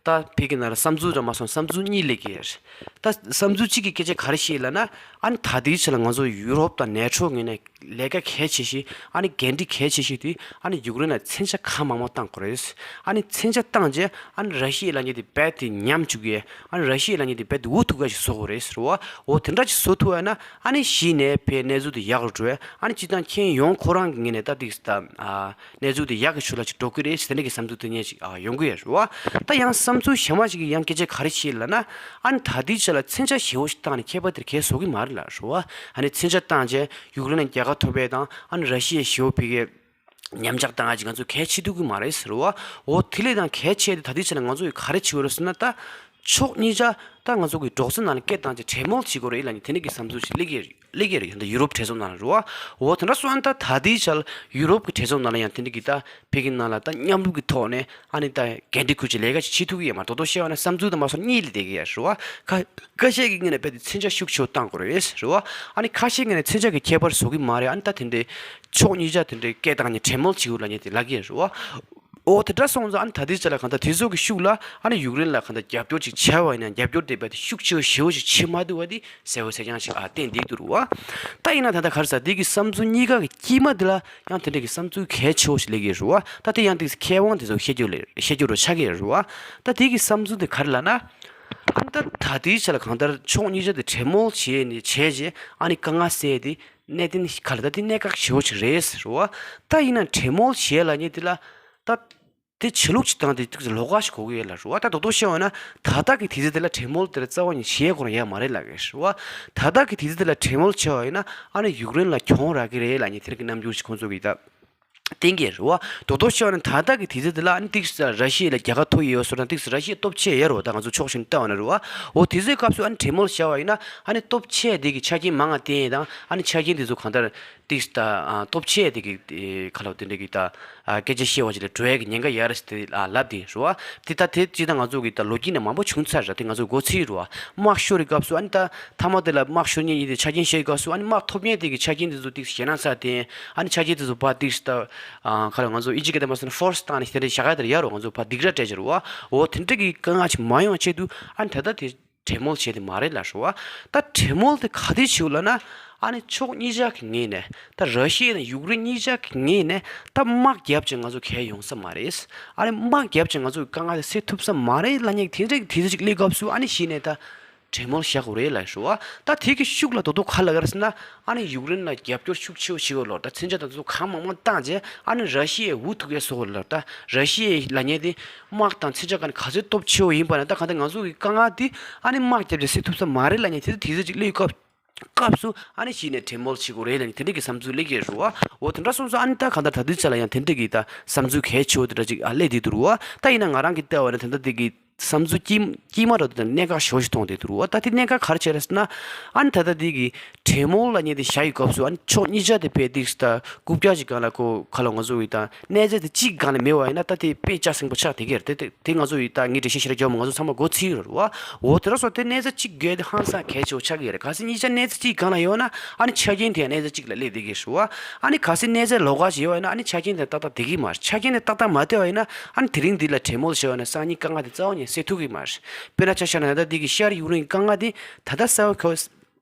ད་ཕ་གི་ནང་ལ་བསམ་ཚུལ་ར་མ་སོང་བསམ་ཚུལ་གཉིས་སླེབས་ཀྱི་ཡོད་རེད། ད་བསམ་ཚུལ་གཅིག་གི་སྐད་ཆ་ག་རེ་བཤད་ལབ་ན། ཨ་ནི་ད་ལྟའི་ཆ་ལ་ང་ཚོ་ཡུ་རོབ་དང་ནེ་ཊོ་ངོས་ནས་ལས་ཀ་གལ་ཆེ་ཤོས་ཨ་ནི་འགན་འཁྲི་གལ་ཆེ་ཤོས་དེ་ཨ་ནི་ཡུཀ་རེན་ལ་མཚོན་ཆ་གང་མང་མང་བཏང་དགོས་རེད། ཨ་ནི་མཚོན་ཆ་བཏང་རྗེས་ཨ་ནི་ར་ཤི་ཡའི་ལབ་མཁན་དེ་རྦད་དེ་ཉམས་བཅུག་གི། ཨ་ནི་ར་ཤི་ཡའི་ལབ་མཁན་དེ་རྦད་དེ་འུ་ཐུག་ག་ཞིག་བཟོ་དགོས་རེད་ཟེར་བ། འོ་དེ་འདྲ་ཞིག་བཟོ་ཐུབ་པ་ཡིན་ན་ཨ་ནི་གཞི་ནས་ཕའི་གནས་ཚུལ་དེ་ཡག་རུ་འགྲོ་བས། ཨ་ནི་སྤྱིར་བཏང་ཁྱེད་ཡོང་ཁོ་རང་གི་ངོས་ནས་ད་ཏིག་ད་ཨ། གནས་ཚུལ་དེ་ཡག་གི་ཕྱོགས་ལ་ཅིག་འགྲོ་གི་རེད་ཟེར་ནས་ཀྱི་བསམ་ཚུལ་དེ་ངས་ཅིག་ཨ་ཡོང་གི་ཡོད་རེད་བ། ད་ཡང་བསམ་ཚུལ་གཞན་མ་ཞིག་གིས་ཡང་སྐད་ཆ་ག་རེ་བཤད་ལབ་ན། ཨ་ནི་ད་ལྟའི་ཆ་ལ་མཚོན་ཆ་ཞེ་པོ་ཞིག་བཏང་ནས་ཁྱད་པར་དེར་གས་བཟོ་གི་མ་རེད་ལབ་རེད་བ། ཨ་ནི་མཚོན་ཆ་བཏང་རྗེས་ཡུཀ་རེན་ལ་རྒྱལ་ཁ་ཐོབ་པ་དང་ཨ་ནི་ར་ཤི་ཡས་ཞེ་པོ་ཕ་གིའི་ཉམས་ཆག་བཏང་ཡ་ཅིག་ང་ཚོས་གལ་ཆེ་ཐུབ་ཀྱི་མ་རེད་ཟེར་བ། འོ་དེ་ལས་ད་གལ་ཆེ་དེ་ད་ལྟའི་ཆ་ལ་ང་ཚོ་ཡིས་ག་རེ་བྱེད་དགོས་རེད་ཟེར་ན། ད་ཕྱོགས་གཉིས་ཆ་ད་ང་ཚོ་གི་འབྲོག་ས་ནང་ལ་སྐད་བཏང་རྗེས་གྲོས་མོལ་བྱེད་དགོས་རེད་ལབ་ནས་དེ་འདྲ་གི་བསམ་ཚུལ་ཞིག་སླེབས་ཀྱི་རེད། སླེབས་ཀྱི་རེད། ད་ཡུ་རོབ་གྲོས་ཚོགས་ནང་ལ་རེད་བ། འོ་དེ་འདྲ་སོང་ཙང་ད་ད་ལྟའི་ཆར་ཡུ་རོབ་ཀྱི་གྲོས་ཚོགས་ནང་ལ་ཡང་དེ་འདྲ་གི་ད་ཕ་གི་ནང་ལ་ད་མཉམ་རུབ་ཀྱི་ཐོག་ནས་ཨ་ནི་ད་འགན་འཁྲི་འཁུར་བྱས་ལས་ཀ་ཞིག་བྱེད་ཐུབ་ཀྱི་ཡོད་མ་རེད། དོ་དོ་བཤད་པ་ན་བསམ་ཚུལ་དང་མ་སོང་གཉིས་ལ་བསྡད་ཀྱི་ཡོད་རེད་བ། ཁ་ཁ་ཤས་ཀྱི་ངོས་ནས་རྦད་དེ་མཚོན་ཆ་ཤུགས་ཆེ་བོ་བཏང་དགོས་རེད་རེད་བ། ཨ་ནི་ཁ་ཤས་ཀྱི་ངོས་ནས་མཚོན་ཆ་གི་ཁྱད་པར་བཟོ་གི་མ་རེད། ཨ་ནི་ད་དེ་འདྲའི་ཕྱོགས་གཉིས་ཆ་དེ་འདྲའི་སྐད་བཏང་ནས་གྲོས་མོལ་བྱེད་དགོས་ལབ་མཁན་དེ་ལབ་ཀྱི་ཡོད་རེད་བ། འོ་དེ་འདྲ་སོང་ཙང་ཨ་ནི་ད་ལྟའི་ཆ་ལ་གང་ལྟར་དེ་ཚོ་གི་ཤུགས་ལ་ཨ་ནི་ཡུཀ་རེན་ལ་གང་ལྟར་རྒྱབ་སྐྱོར་ཅིག་བྱས་པ་ཡིན་ན་རྒྱབ་སྐྱོར་དེ་རྦད་དེ་ཤུགས་ཆེ་བོ་ཞེ་བོ་ཞིག་བྱེད་མ་ཐུབ་པ་དེ་གསལ་པོ་གསལ་རྐྱང་ཞིག་ཨ་བསྟན་བསྡད་འདུག་རེད་བ། ད་ཡིན་ན་ད་ལྟ་ག་རེ་ཟེར་དེ་གི་བསམ་ཚུལ་གཉིས་ཀ་གི་དཀྱིལ་མ་དེ་ལ་ཡང་དེ་འདྲ་གི་བསམ་ཚུལ་གལ་ཆེ་བོ་ཞིག་སླེབས་ཀྱི་རེད་བ། ད་དེ་ཡང་དེ་མཁས་དབང་དེ་ཚོ་བཤད་རྒྱུ་ལས་བཤད་རྒྱུ་རུ་ཆགས་ཀྱི་རེད་བ། ད་དེ་གི་བསམ་ཚུལ་དེ་ག་རེ་ལབ་ན། ཨ་ནི་ད་ད་ལྟའི་ཆ་ལ་གང་ལྟར་ཕྱོགས་གཉིས་ཆ་དེ་གྲོས་མོལ་བྱས་ནས་བྱས་རྗེས་ཨ་ནི་དཀའ་ངལ་སེལ་ཏེ། གནད་དོན་ག་ལ་ད་དེ་གནད་འགག་ཆེ་བོ་ཞིག་རེད་ཟེར་བ། ད་ཡིན་ན་གྲོས་མོལ་བྱས་ལབ་མཁན་དེ་ལ་ད་དེ་བྱེད་ལུགས་ཅིག་དང་དེ་ཏོག་ཙམ་ལོགས་ཀ་ཞིག་དགོས་ཀྱི་ཡོད་ལབ་རེད་བ། ད་རྡོག་རྡོག་བཤད་པ་ན་ད་ལྟ་གི་དུས་ཚོད་དེ་ལ་གྲོས་མོལ་དེ་ལ་རྩ་བ་ནས་བྱེད་དགོས་ཡ་མ་རེད་ལབ་ཀྱི་རེད་བ། ད་ལྟ་གི་དུས་ཚོད་དེ་ལ་གྲོས་མོལ་བྱས་པ་ཡིན་ན་ཨ་ནི་ཡུཀ་རེན་ལ་གྱོང་རག་གི་རེད་ལབ་མཁན་དེ་རིགས་ཀྱི་རྣམ་འགྱུར་ཞིག་ཁོང་ཚོ་གིས་ད་བསྟན་གྱི་རེད་བ། རྡོག་རྡོག་བཤད་པ་ན་ད་ལྟ་གི་དུས་ཚོད་དེ་ལ་ཨ་ནི་ཏིག་ཙམ་ར་ཤི་ཡ་ལ་རྒྱལ་ཁ་ཐོབ་ཡོད་ཟེར་ན་ཏིག་ཙམ་ར་ཤི་ཡ་སྟོབས་ཆེ་ཡོད་རེད་བ། ད་ང་ཚོ་ཕྱོགས་གཞན་ལྟ་བ་ན་རེད་བ། འོ་དུས་ཚོད་སྐབས་སུ་ཨ་ནི་གྲོས་མོལ་བྱས་པ་ཡིན་ན་ཨ་ནི་སྟོབས་ཆེ་དེ་གི་ཆ་རྐྱེན་མང་ང་བརྟེན་དང་ཨ་ནི་ཆ་རྐྱེན་དེ་ཚོ་གང་ལྟར་ཏིག་ཙམ་ད་ཨ་སྟོབས་ཆེ་དེ་གི་ཨེ་ག་ལ་དེ་འདྲ་གི་ད་ཨ་སྐད་ཆ་བཤད་པ་ཅིག་ལ་འགྲོ་ཡ་གི་ཉེན་ཁ་ཡོད་རེད་ཟེར་ཏེ་ཨ་ལབ་དེ་རེད་བ། དེ་ད་དེ་ཅི་ད་ང་ཚོ་གི་ད་ལོ་རྒྱུས་ནང་མང་པོ་བྱུང་ཚར་རེད། དེ་ང་ཚོ་མགོ་ཚོད་རེད་བ། དམག་ཤོར་བའི་སྐབས་སུ་ཨ་ནི་ད་མཐའ་མ་དེ་ལ་དམག་ཤོར་མཁན་ཡིན་དེ་ཆ་རྐྱེན་བཤད་པའི་སྐབས་སུ་ཨ་ནི་དམག་ཐོབ་མཁན་དེ་གི་ཆ་རྐྱེན་དེ་ཚོ་ཏིག་ཙམ་ཞེད་སྣང་ཚ་དེ་ཨ་ནི་ཆ་རྐྱེན་དེ་ཚོ་ཕར་ཏིག་ཙམ་ད་ཨ་ག་ལ་ང་ཚོ་ཨིན་ཇི་སྐད་དུ་མ་སོང་ན་ཕོར་སི་བཏང་ནས་དེ་འདྲ་བཞག་ཡ་དེ་ཡོད་རེད་བ། ང་ཚོ་ཕར་སྡིགས་ར་སྤྲད་ཀྱི་རེད་བ། འོ་དེ་འདྲ་གི་དཀའ་ངལ་ཅིག་མ་ཡོང་ཆེད་དུ་ཨ་ནི་ད་ལྟ་དེ་གྲོས་མོལ་བྱས་ཏེ་མ་རེད་ལབ་ཞུ་བ། ད་གྲོས་མོལ་དེ་ག་དུས་བྱེད་དགོས་ལབ་ན། ཨ་ནི་ཕྱོགས་གཉིས་ཆ་གི་ངོས་ནས་ད་ར་ཤི་ཡ་དང་ཡུཀ་རེན་གཉིས་ཆ་གི་ངོས་ནས་ད་དམག་བརྒྱབ་ཅིང་ང་ཚོ་གལ་ཡོང་ས་མ་རེད། ཨ་ནི་དམག་བརྒྱབ་ཅིང་ང་ཚོ་གི་དཀའ་ངལ་དེ་སེལ་ཐུབ་ས་མ་རེད་ལབ་མཁན་དེ་འདྲ་གི་དུས་ཚོད་ཅིག་སླེབས་སྐབས་སུ་ཨ་ནི་གཞི་ནས་ད་གྲོས་མོལ་བྱ་དགོས་རེད་ལབ་ཞུ་བ། ད་དེ་གི་ཤུགས་ལ་རྡོག་རྡོག་ག་ལ་ག་རེ་ཟེར་ན། ཨ་ནི་ཡུཀ་རེན་ལ་རྒྱབ་སྐྱོར་ཤུགས་ཆེ་བོ་བྱེད་དགོས་ལོ། ད་མཚོན་ཆ་དང་དེ་ཚོ་གང་མང་མང་བཏང་རྗེས་ཨ་ནི་ར་ཤི་ཡས་འུ་ཐུག་ཡས་བཟོ་དགོས་ལོ། ད་ར་ཤི་ཡས་ལབ་མཁན་དེ་དམག་དང་མཚོན་ཆ་ག་ནས་ག་ཚོད་སྟོབས་ཆེ་བོ་ཡིན་པ་ན་ད་གང་ལྟར་ང་ཚོ་གི་དཀའ་ངལ་དེ་ཨ་ནི་དམག་བརྒྱབ་རྗེས་སེལ་ཐུབ་ས་མ་རེད་ལབ་མཁན་དེ་དུས་ཚོད་ཅིག་སླེབས་སྐབས་སྐབས་སུ་ཨ་ནི་གཞི་ནས་གྲོས་མོལ་བྱེད་དགོས་རེད་ལབ་ནས་དེ་འདྲ་གི་བསམ་ཚུལ་སླེབས་ཀྱི་རེད་བ། འོ་དེ་འདྲ་སོང་ཙང་ཨ་ནི་ད་གང་ལྟར་ད་དུས་ཚོད་ལ་ཡང་དེ་འདྲ་གི་ད་བསམ་ཚུལ་གལ་ཆེ་བོ་དེ་འདྲ་ཅིག་ཨ་སླེབས་བསྡད་འདུག་རེད་བ། ད་ཡིན་ན་ང་རང་གི་ལྟ་བ་ན་དེ་འདྲ་དེ་གི་བསམ་ཚུལ་དཀྱིལ་དཀྱིལ་མ་རུ་དེ་གནད་འགག་ཞེ་པོ་ཞིག་མཐོང་བསྡད་འདུག་རེད་བ། ད་དེ་གནད་འགག་ག་རེ་བྱས་རེད་ཟེར་ན། ཨ་ནི་ད་ལྟ་དེ་གི་གྲོས་མོལ་ལབ་མཁན་དེ་བྱ་ཡི་སྐབས་སུ་ཨ་ནི་ཕྱོགས་གཉིས་ཆ་དེ་ཕར་ཏིག་ཙམ་ད་རྐུབ་བཀྱག་ཅིག་སྒང་ལ་ཁོ་ག་ལ་ང་ཚོ་གི་ད་གནས་ཚད་དེ་གཅིག་སྒང་ལ་མེད་པ་ཡིན་ན་ད་དེ་དཔེ་ལྕགས་སྲིན་པོ་ཆགས་བསྡད་ཀྱི་རེད། དེ་དེ་དེ་ང་ཚོ་ཡི་ད་ངས་འགྲེལ་བཤད་ཞེ་དྲག་རྒྱག་མ། ང་ཚོ་ཚང་མ་མགོ་ཚོས་ཡོད་རེད་བ། འོ་དེ་འདྲ་སོང་ཙང་དེ་གནས་ཚད་གཅིག་དགོས་དེ་ཧང་སང་གལ་ཆེ་བོ་ཆགས་ཀྱི་རེད། གལ་སྲིད་གཉིས་ཆ་གནས་ཚད་གཅིག་སྒང་ལ་ཡོད་ན་ཨ་ནི་ཆ་རྐྱེན་དེ་ཡང་གནས་ཚད་གཅིག་ལ་སླེབས་བསྡད་ཀྱི་རེད་བ། ཨ་ནི་གལ་སྲིད་གནས་ཚད་ལོགས་ཀ་ཞིག་ཡོད་པ་ཡིན་ན་ཨ་ནི་ཆ་རྐྱེན་དེ་ཏག་ཏག་བསྡད་ཀྱི་མ་རེད། ཆ་རྐྱེན་དེ་ཏག་ཏག་མ་བསྡད་པ་ཡིན་ན་ཨ་ནི་དེ་རིང་འདི་ལ་གྲོས་མོལ་བྱས་པ་ཡིན་ན་སང་ཉིན་དཀའ་ངལ་དེ་རྩ་བ་ནས་སེལ་ཐུབ་ཀྱི་མ་རེད། དཔེར་ན་ཆ་བཞག་ན་ད་ལྟ་འདི་གི་ཤར་ཡུཀ་རེན་གྱི་དཀའ་ངལ་དེ་ད་ལྟ་གསལ་པོ་ཁོ་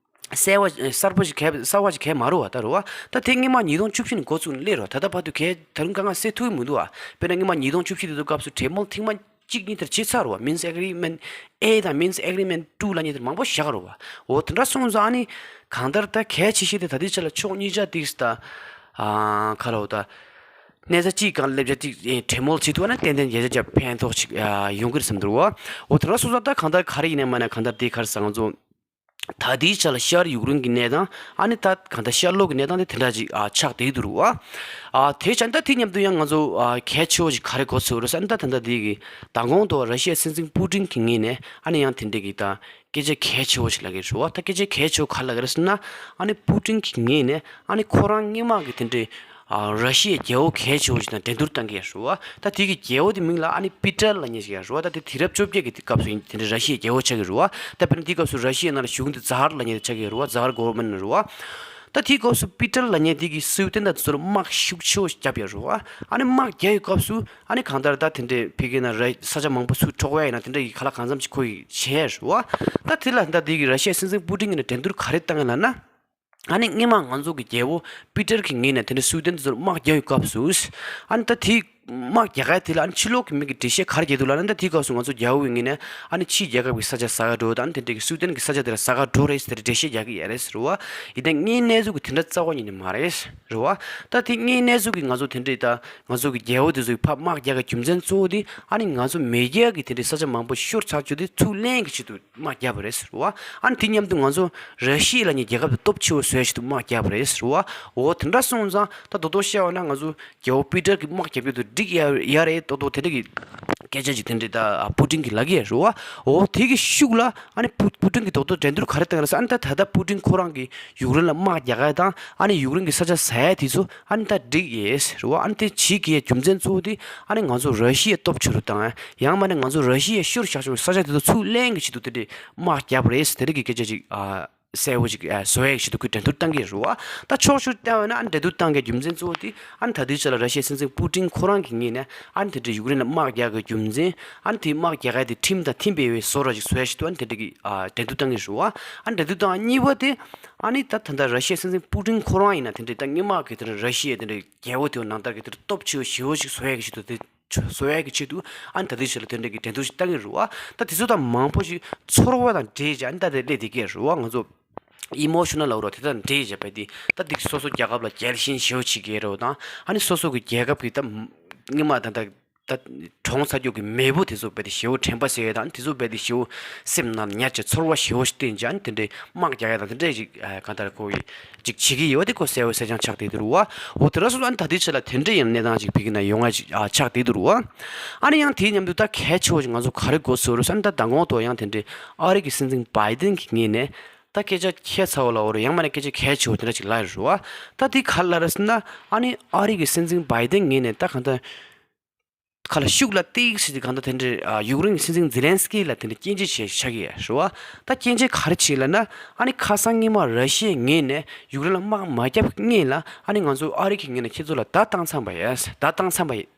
གསལ་བ་གསར་པ་ཞིག་གས་གསར་བ་ཞིག་གས་མ་རུང་བ་ད་རུང་བ། ད་དེ་སྔོན་མ་ཉིས་སྟོང་བཅུ་བཞི་ནས་འགོ་བཙུགས་ནས་སླེབས་རོགས། ད་ལྟ་བར་དུ་གས་ད་རུང་དཀའ་ངལ་སེལ་ཐུབ་ཀྱི་མི་འདུག་བ། དཔེར་ན་སྔོན་མ་ཉིས་སྟོང་བཅུ་བཞི་དེ་ཚོ་སྐབས་སུ་གྲོས་མོལ་ཐེངས་མ་གཅིག་གཉིས་དེར་བྱེད་ཚར་རོགས། Minsk Agreement A དང་Minsk Agreement Two ལབ་མཁན་དེར་མང་པོ་བཞག་རོགས། འོ་དེ་འདྲ་སོང་ཙང་ཨ་ནི་གང་ལྟར་ད་གལ་ཆེ་ཤོས་དེ་ད་ལྟའི་ཆ་ལ་ཕྱོགས་གཉིས་ཆ་ཏིག་ད་ཨ་ག་རོགས་ད་གནས་ཚད་གཅིག་སྒང་སླེབས་ཆ་ཏིག་གྲོས་མོལ་བྱེད་ཐུབ་ན་ཏན་ཏན་རྒྱལ་ཆ་ཅག་ཕན་ཐོགས་ཅིག་ཡོང་གི་རེད་བསམ་འདུག་བ། འོ་དེ་འདྲ་སོང་ཙང་ད་གང་ལྟར་ག་རེ་ཡིན་ནའི་མ་ནའི་གང་ལྟར་དེ་ག་རེ་ཟེར་ང་ཚོ། ད་ལྟའི་ཆ་ལ་ཤར་ཡུཀ་རེན་གྱི་གནས་སྟངས་ཨ་ནི་ད་གང་ལྟར་ཤར་ལྷོ་གི་གནས་སྟངས་དེ་དེ་འདྲ་ཅིག་ཨ་ཆགས་བསྡད་འདུག་རུ་བ། ཨ་དེ་བྱས་ད་དེ་མཉམ་དུ་ཡང་ང་ཚོ་ཨ་གལ་ཆེ་བོ་ཞིག་ག་རེ་གོ་ཚོད་རེད་ཟེར་ན་ད་ད་ལྟ་དེ་གི་མདང་དགོང་དུ་ར་ཤི་ཡའི་སྲིད་འཛིན་པུ་ཏིན་གྱི་ངོས་ནས་ཨ་ནི་ཡང་དེ་འདྲ་གི་ད་སྐད་ཆ་གལ་ཆེ་བོ་ཞིག་ལབ་ཀྱི་རེད་རུ་བ། ད་སྐད་ཆ་གལ་ཆེ་བོ་ག་ལབ་ཀྱི་རེད་ཟེར་ན་ཨ་ནི་པུ་ཏིན་གྱི་ངོས་ནས་ཨ་ནི་ཁོ་རང་སྔོན་མ་གི་དེ་འདྲའི་ཨ་ར་ཤི་ཡའི་རྒྱལ་པོ་གལ་ཆེ་བོ་ཞིག་དང་འགྲན་བསྡུར་བཏང་གི་ཡོད་རེད་བ། ད་དེ་གི་རྒྱལ་པོ་དེ་མིང་ལ་ཨ་ནི་པི་ཏར་ལབ་མཁན་ཞིག་ཡོད་རེད་བ། ད་དེ་དུས་རབས་བཅོ་བརྒྱད་ཀྱི་དེ་སྐབས་སུ་ཡིན་དེ་འདྲའི་ར་ཤི་ཡའི་རྒྱལ་པོ་ཆགས་ཀྱི་རེད་བ། ད་དཔེར་ན་དེ་སྐབས་སུ་ར་ཤི་ཡའི་ནང་ལ་བཞུགས་མཁན་དེ་ཛ་ཧར་ལབ་མཁན་དེ་ཆགས་ཀྱི་ཡོད་རེད་བ། ཛ་ཧར་གོ་ཝར་མེན་ཊ་རེད་བ། ད་དེའི་སྐབས་སུ་པི་ཏར་ལབ་མཁན་དེ་གི་སུའེ་ཏེན་ད་དེ་ཚོ་ལ་དམག་ཤུགས་ཆེ་བོ་ཞིག་བརྒྱབ་ཡོད་རེད་བ། ཨ་ནི་དམག་རྒྱག་ཡོད་སྐབས་སུ་ཨ་ནི་གང་ལྟར་ད་དེ་འདྲའི་ཕ་གི་ན་ར་ས་ཆ་མང་པོ་ཚུར་འཕྲོག་ཡ་ཡིན་ན་དེ་འདྲ་གི་ག་ལ་གང་འཚམ་ཞིག་ཁོ་ཡིས་བྱས་ཡོད་རེད་བ། ད་དེ་ལ་ད་དེ་གི་ར་ཤི་ཡའི་སྲིད་འཛིན་པུ་ཏིན་གྱི་ནས་འགྲན་བསྡུར་ག་རེ་བཏང་ཡོད་ལབ་ན། ཨ་ནི་སྔོན་མ་ང་ཚོ་གི་རྒྱལ་པོ་པི་ཏར་གྱི་ངོས་ནས་དེ་འདྲ་སུའེ་ཏེན་དེ་ཚོར་དམག་རྒྱག་ཡོད་སྐབས་སུ། ཨ་ནི་ད་དེ་དམག་རྒྱག་ཡ་དེ་ལ་ཨ་ནི་ཕྱི་ལོགས་ཀྱི་མི་གི་འགྲེལ་བཤད་ག་རེ་རྒྱག་འདུག་ལབ་ན། ད་དེའི་སྐབས་སུ་ང་ཚོ་རྒྱལ་པོའི་ངོས་ནས་ཨ་ནི་ཕྱིའི་རྒྱལ་ཁབ་ཀྱི་ས་ཆ་ཟ་ག་འགྲོ་དང་དེ་འདྲ་གི་སུའེ་ཏེན་གྱི་ས་ཆ་དེ་ལ་ཟ་ག་འགྲོ་རེད་ཟེར་འགྲེལ་བཤད་རྒྱག་གི་ཡོད་རེད་ཟེར་བ། ཡིན་ད་དངོས་གནས་ཚུལ་གྱི་དེ་འདྲ་རྩ་བ་ཉིད་ནས་མ་རེད་ཟེར་བ། ད་དེ་དངོས་གནས་ཚུལ་གྱི་ང་ཚོ་དེ་འདྲ་ད་ང་ཚོ་གི་རྒྱལ་པོ་དེ་ཚོ་གི་ཕར་དམག་རྒྱག་གི་རྒྱུ་མཚན་གཙོ་བོ་དེ་ཨ་ནི་ང་ཚོ་མེས་རྒྱལ་གྱི་དེ་འདྲའི་ས་ཆ་མང་པོ་ཤོར་ཚར་རྒྱུ་དེ་ཚུར་ལེན་གྱི་ཆེད་དུ། དམག་རྒྱབ་པ་རེད་ཟེར་བ། ཨ་ནི་དེ་མཉམ་དུ་ང་ཚོ་ར་ཤི་ཡ་ལབ་མཁན་རྒྱལ་ཁབ་དེ་སྟོབས་ཆེ་བོ་བཟོ་ཡ་ཆེད་དུ་དམག་རྒྱབ་པ་རེད་ཟེར་བ། འོ་དེ་འདྲ་སོང་ཙང་ད་རྡོག་རྡོག་བཤད་པ་ན་ང་ཚོ་རྒྱལ་པོ་པི་ཏར་གྱི་དམག་རྒྱབ་ཡོད་དུ་འགྲིག་ཡ་ཡ་རེད། རྡོག་རྡོག་དེ་འདྲ་གི་སྐད་ཆ་ཅིག་དེ་འདྲ་ད་པུ་ཏིན་གྱིས་ལབ་ཀྱི་ཡོད་རེད་བ། འོ་དེ་གི་ཤུགས་ལ་ཨ་ནི་པུ་པུ་ཏིན་གྱིས་རྡོག་རྡོག་འགྲན་བསྡུར་ག་རེ་བཏང་ཡོད་ལབ་ཟེར། ཨ་ནི་ད་ད་ལྟ་པུ་ཏིན་ཁོ་རང་གིས་ཡུཀ་རེན་ལ་དམག་རྒྱག་ཡ་དང་ཨ་ནི་ཡུཀ་རེན་གྱི་ས་ཆ་ཟ་ཡ་དེ་ཚོ་ཨ་ནི་ད་འགྲིག་ཡོད་ཟེར་བ། ཨ་ནི་དེ་བྱེད་ཀྱི་ཡ་རྒྱུ་མཚན་གཙོ་བོ་དེ་ཨ་ནི་ང་ཚོ་ར་ཤི་ཡ་སྟོབས་ཆེ་རུ་བཏང་ཡ། ཡང་མིན་ན་ང་ཚོ་ར་ཤི་ཡའི་ཤོར་བཞག་བྱུང་བའི་ས་ཆ་དེ་ཚོ་ཚུར་ལེན་གྱི་ཆེད་དུ་དེ་འདྲའི་དམག་རྒྱབ་པ་རེད་ཟེར། དེ་འདྲ་གི་སྐད་ཆ་ཅིག་ཨ་གསལ་བོ་ཅིག་ཨ་བཟོ་ཡའི་ཆེད་དུ་ཁོས་འགྲན་བསྡུར་བཏང་གི་རེད་བ། ད་ཕྱོགས་བཅུར་བལྟས་པ་ན་ཨ་ནི་འགྲན་བསྡུར་བཏང་གི་རྒྱུ་མཚན་གཙོ་བོ་དེ་ཨ་ནི་ད་ལྟའི་ཆ་ལ་ར་ཤི་ཡའི་སྲིད་འཛིན་པུ་ཏིན་ཁོ་རང་གི་ངོས་ནས་ཨ་ནི་དེ་འདྲའི་ཡུཀ་རེན་ལ་དམག་རྒྱག་གི་རྒྱུ་མཚན། ཨ་ནི་དེ་དམག་རྒྱག་ཡ་དེ་ཁྲིམས་དང་མཐུན་པའི་བཟོ་འདྲ་ཅིག་བཟོ་ཡའི་ཆེད་དུ་ཨ་ནི་དེ་འདྲ་གི་ཨ་འགྲན་བསྡུར་བཏང་གི་རེད་བ། ཨ་ནི་འགྲན་བསྡུར་བཏང་གཉིས་པ་དེ་ཨ་ནི་ད་ད་ལྟ་ར་ཤི་ཡའི་སྲིད་འཛིན་པུ་ཏིན་ཁོ་རང་ཡིན་ན་དེ་འདྲའི་ད་སྔོན་མ་གི་དེ་འདྲ་ར་ཤི་ཡའི་དེ་འདྲའི་རྒྱལ་པོ་དེའི་ནང་ལྟར་གི་དེ་འདྲ་སྟོབས་ཆེ་བོ་ཞེ་བོ་ཞིག་བཟོ་ཡ་གི་ཆེད་དུ་དེ། བཟོ་ཡ་གི་ཆེད་དུ་ཨ་ནི་ད་ལྟའི་ཆ་ལ་དེ་འདྲ་གི་འགྲན་བསྡུར་ཞིག་བཏང་གི་རེད་བ། ད་དེ་ཚོ་དང་མང་པོ་ཞིག་ཚོར་བ་དང་འདྲེས་བྱས་ཨ་ནི་ད་དེ་སླེབས་བསྡད་ཀྱི་རེད་བ། ང་ཚོ་ཨི་མོ་ཤོ་ནལ་ལབ་རོགས་དེ་དང་འདྲེས་བྱས་པ་དེ་ད་དེ་སོ་སོ་རྒྱལ་ཁབ་ལ་རྒྱལ་ཞེན་ཞེ་བོ་བྱེད་ཀྱི་རེད་བ། དང་ཨ་ནི་སོ་སོ་གི་རྒྱལ་ཁབ་ཀྱི་ད་སྔོན་མ་ད་ད་ད་གྲོངས་ཚར་རྒྱུ་གི་མེས་པོ་དེ་ཚོ་རྦད་དེ་ཞེ་བོ་དྲན་པ་གསོ་ཡས་དང་དེ་ཚོ་རྦད་དེ་ཞེ་བོ་སེམས་ནང་ཉར་བྱས་ཚོར་བ་ཞེ་བོ་ཞིག་བསྟན་བྱས་ཨ་ནི་དེ་འདྲའི་དམག་རྒྱག་ཡ་དང་དེ་འདྲ་ཞིག་ཨ་གང་ལྟར་ཁོ་ཡིས་ཅིག་བྱེད་ཀྱི་ཡོད་པ་དེ་ཁོ་གསལ་བོ་གསལ་རྐྱང་ཆགས་བསྡད་འདུག་རུ་བ། འོ་དེ་འདྲ་སོང་ཙང་ཨ་ནི་ད་ལྟའི་ཆ་ལ་དེ་འདྲ་ཡང་གནས་སྟངས་ཅིག་ཕ་གི་ན་ཡོང་ཡ་ཅིག་ཨ་ཆགས་བསྡད་འདུག་རུ་བ། ཨ་ནི་ཡང་དེའི་མཉམ་དུ་ད་གལ་ཆེ་བོ་ཞིག་ང་ཚོ་ག་རེ་གོ་ཚོད་རུ་ཟེར་ན་ད་མདང་དགོང་དུ་ཡང་དེ་འདྲའི་ཨ་རི་གི་སྲིད་འཛིན་བྷའི་ཏིན་གྱི་ངོས་ནས་ད་སྐད་ཆ་ཁྱད་མཚར་བོ་ལབ་རུ་ཡང་མིན་ན་སྐད་ཆ་གལ་ཆེ་བོ་དེ་འདྲ་ཅིག་ལབ་ཡོད་རུ་བ། ད་དེ་ག་རེ་ལབ་རེད་ཟེར་ན་ཨ་ནི་ཨ་རི་གི་སྲིད་འཛིན་བྷའི་ཏིན་ངོས་ནས་ད་གང་ལྟར། ཁ་ལ་ཤུགས་ལ་ཏིག་ཟེར་ཏེ་གང་ལྟར་དེ་འདྲའི་ཨ་ཡུཀ་རེན་གྱི་སྲིད་འཛིན་ཛེ་ལན་སི་ཀི་ལ་དེ་འདྲའི་སྐྱོན་བརྗོད་བྱས་ཆགས་ཀྱི་ཡོད་རེད་བ། ད་སྐྱོན་བརྗོད་ག་རེ་བྱས་ལབ་ན་ཨ་ནི་ཁ་སང་སྔོན་མ་ར་ཤི་ཡའི་ངོས་ནས་ཡུཀ་རེན་ལ་དམག་མ་བརྒྱབ་སྔོན་ལ་ཨ་ནི་ང་ཚོ་ཨ་རི་གི་ངོས་ནས་ཁྱེད་ཚོ་ལ་བརྡ་བཏང་ཚར་བ་ཡིན། བརྡ་བཏང་ཚར་བ་ཡིན།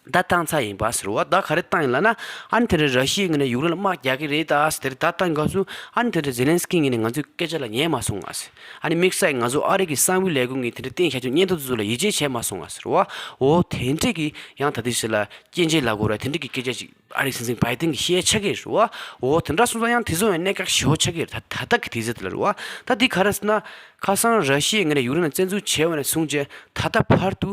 བརྡ་བཏང་ཚར་ཡིན་པ་ཟེར་བ། བརྡ་ག་རེ་བཏང་ཡིན་ལབ་ན་ཨ་ནི་དེ་འདྲའི་ར་ཤི་ཡའི་ངོས་ནས་ཡུཀ་རེན་ལ་དམག་རྒྱག་གི་རེད་ད་ཟེར་དེ་བརྡ་བཏང་སྐབས་སུ་ཨ་ནི་དེ་འདྲའི་ཛེ་ལན་སི་ཀི་ངོས་ནས་ང་ཚོའི་སྐད་ཆ་ལ་ཉན་མ་སོང་ང་ཟེར། ཨ་ནི་དམིགས་བསལ་ང་ཚོ་ཨ་རི་གི་གསང་བའི་ལས་ཁུངས་ཀྱིས་དེ་འདྲ་བཏོན་བཞག་རྒྱུ་སྙན་ཐོ་དེ་ཚོ་ལ་ཡིད་ཆེས་བྱས་མ་སོང་ང་ཟེར་བ། འོ་དེ་འདྲས་ཀྱི་ཡང་ད་ལྟའི་ཆ་ལ་སྐྱོན་བརྗོད་ལབ་དགོས་རེད། དེ་འདྲས་ཀྱི་སྐད་ཆ་ཅིག་ཨ་རིའི་སྲིད་འཛིན་བྷའི་ཏིན་གྱིས་བཤད་ཆགས་ཀྱི་རེད་བ། འོ་དེ་འདྲ་སོང་ཙང་ཡང་དེ་ཚོ་ཡང་གནད་འགག་ཞེ་པོ་ཆགས་ཀྱི་རེད། ད་ད་ལྟ་གི་དུས་ཚོད་དེ་ལ་རེད་བ། ད་འདི་ག་རེ་ཟེར་ན་ཁ་སང་ར་ཤི་ཡའི་ངོས་ནས་ཡུཀ་རེན་ལ་བཙན་འཛུལ་བྱས་པ་ནས་བཟུང་བྱས་ད་ལྟ་བར་དུ་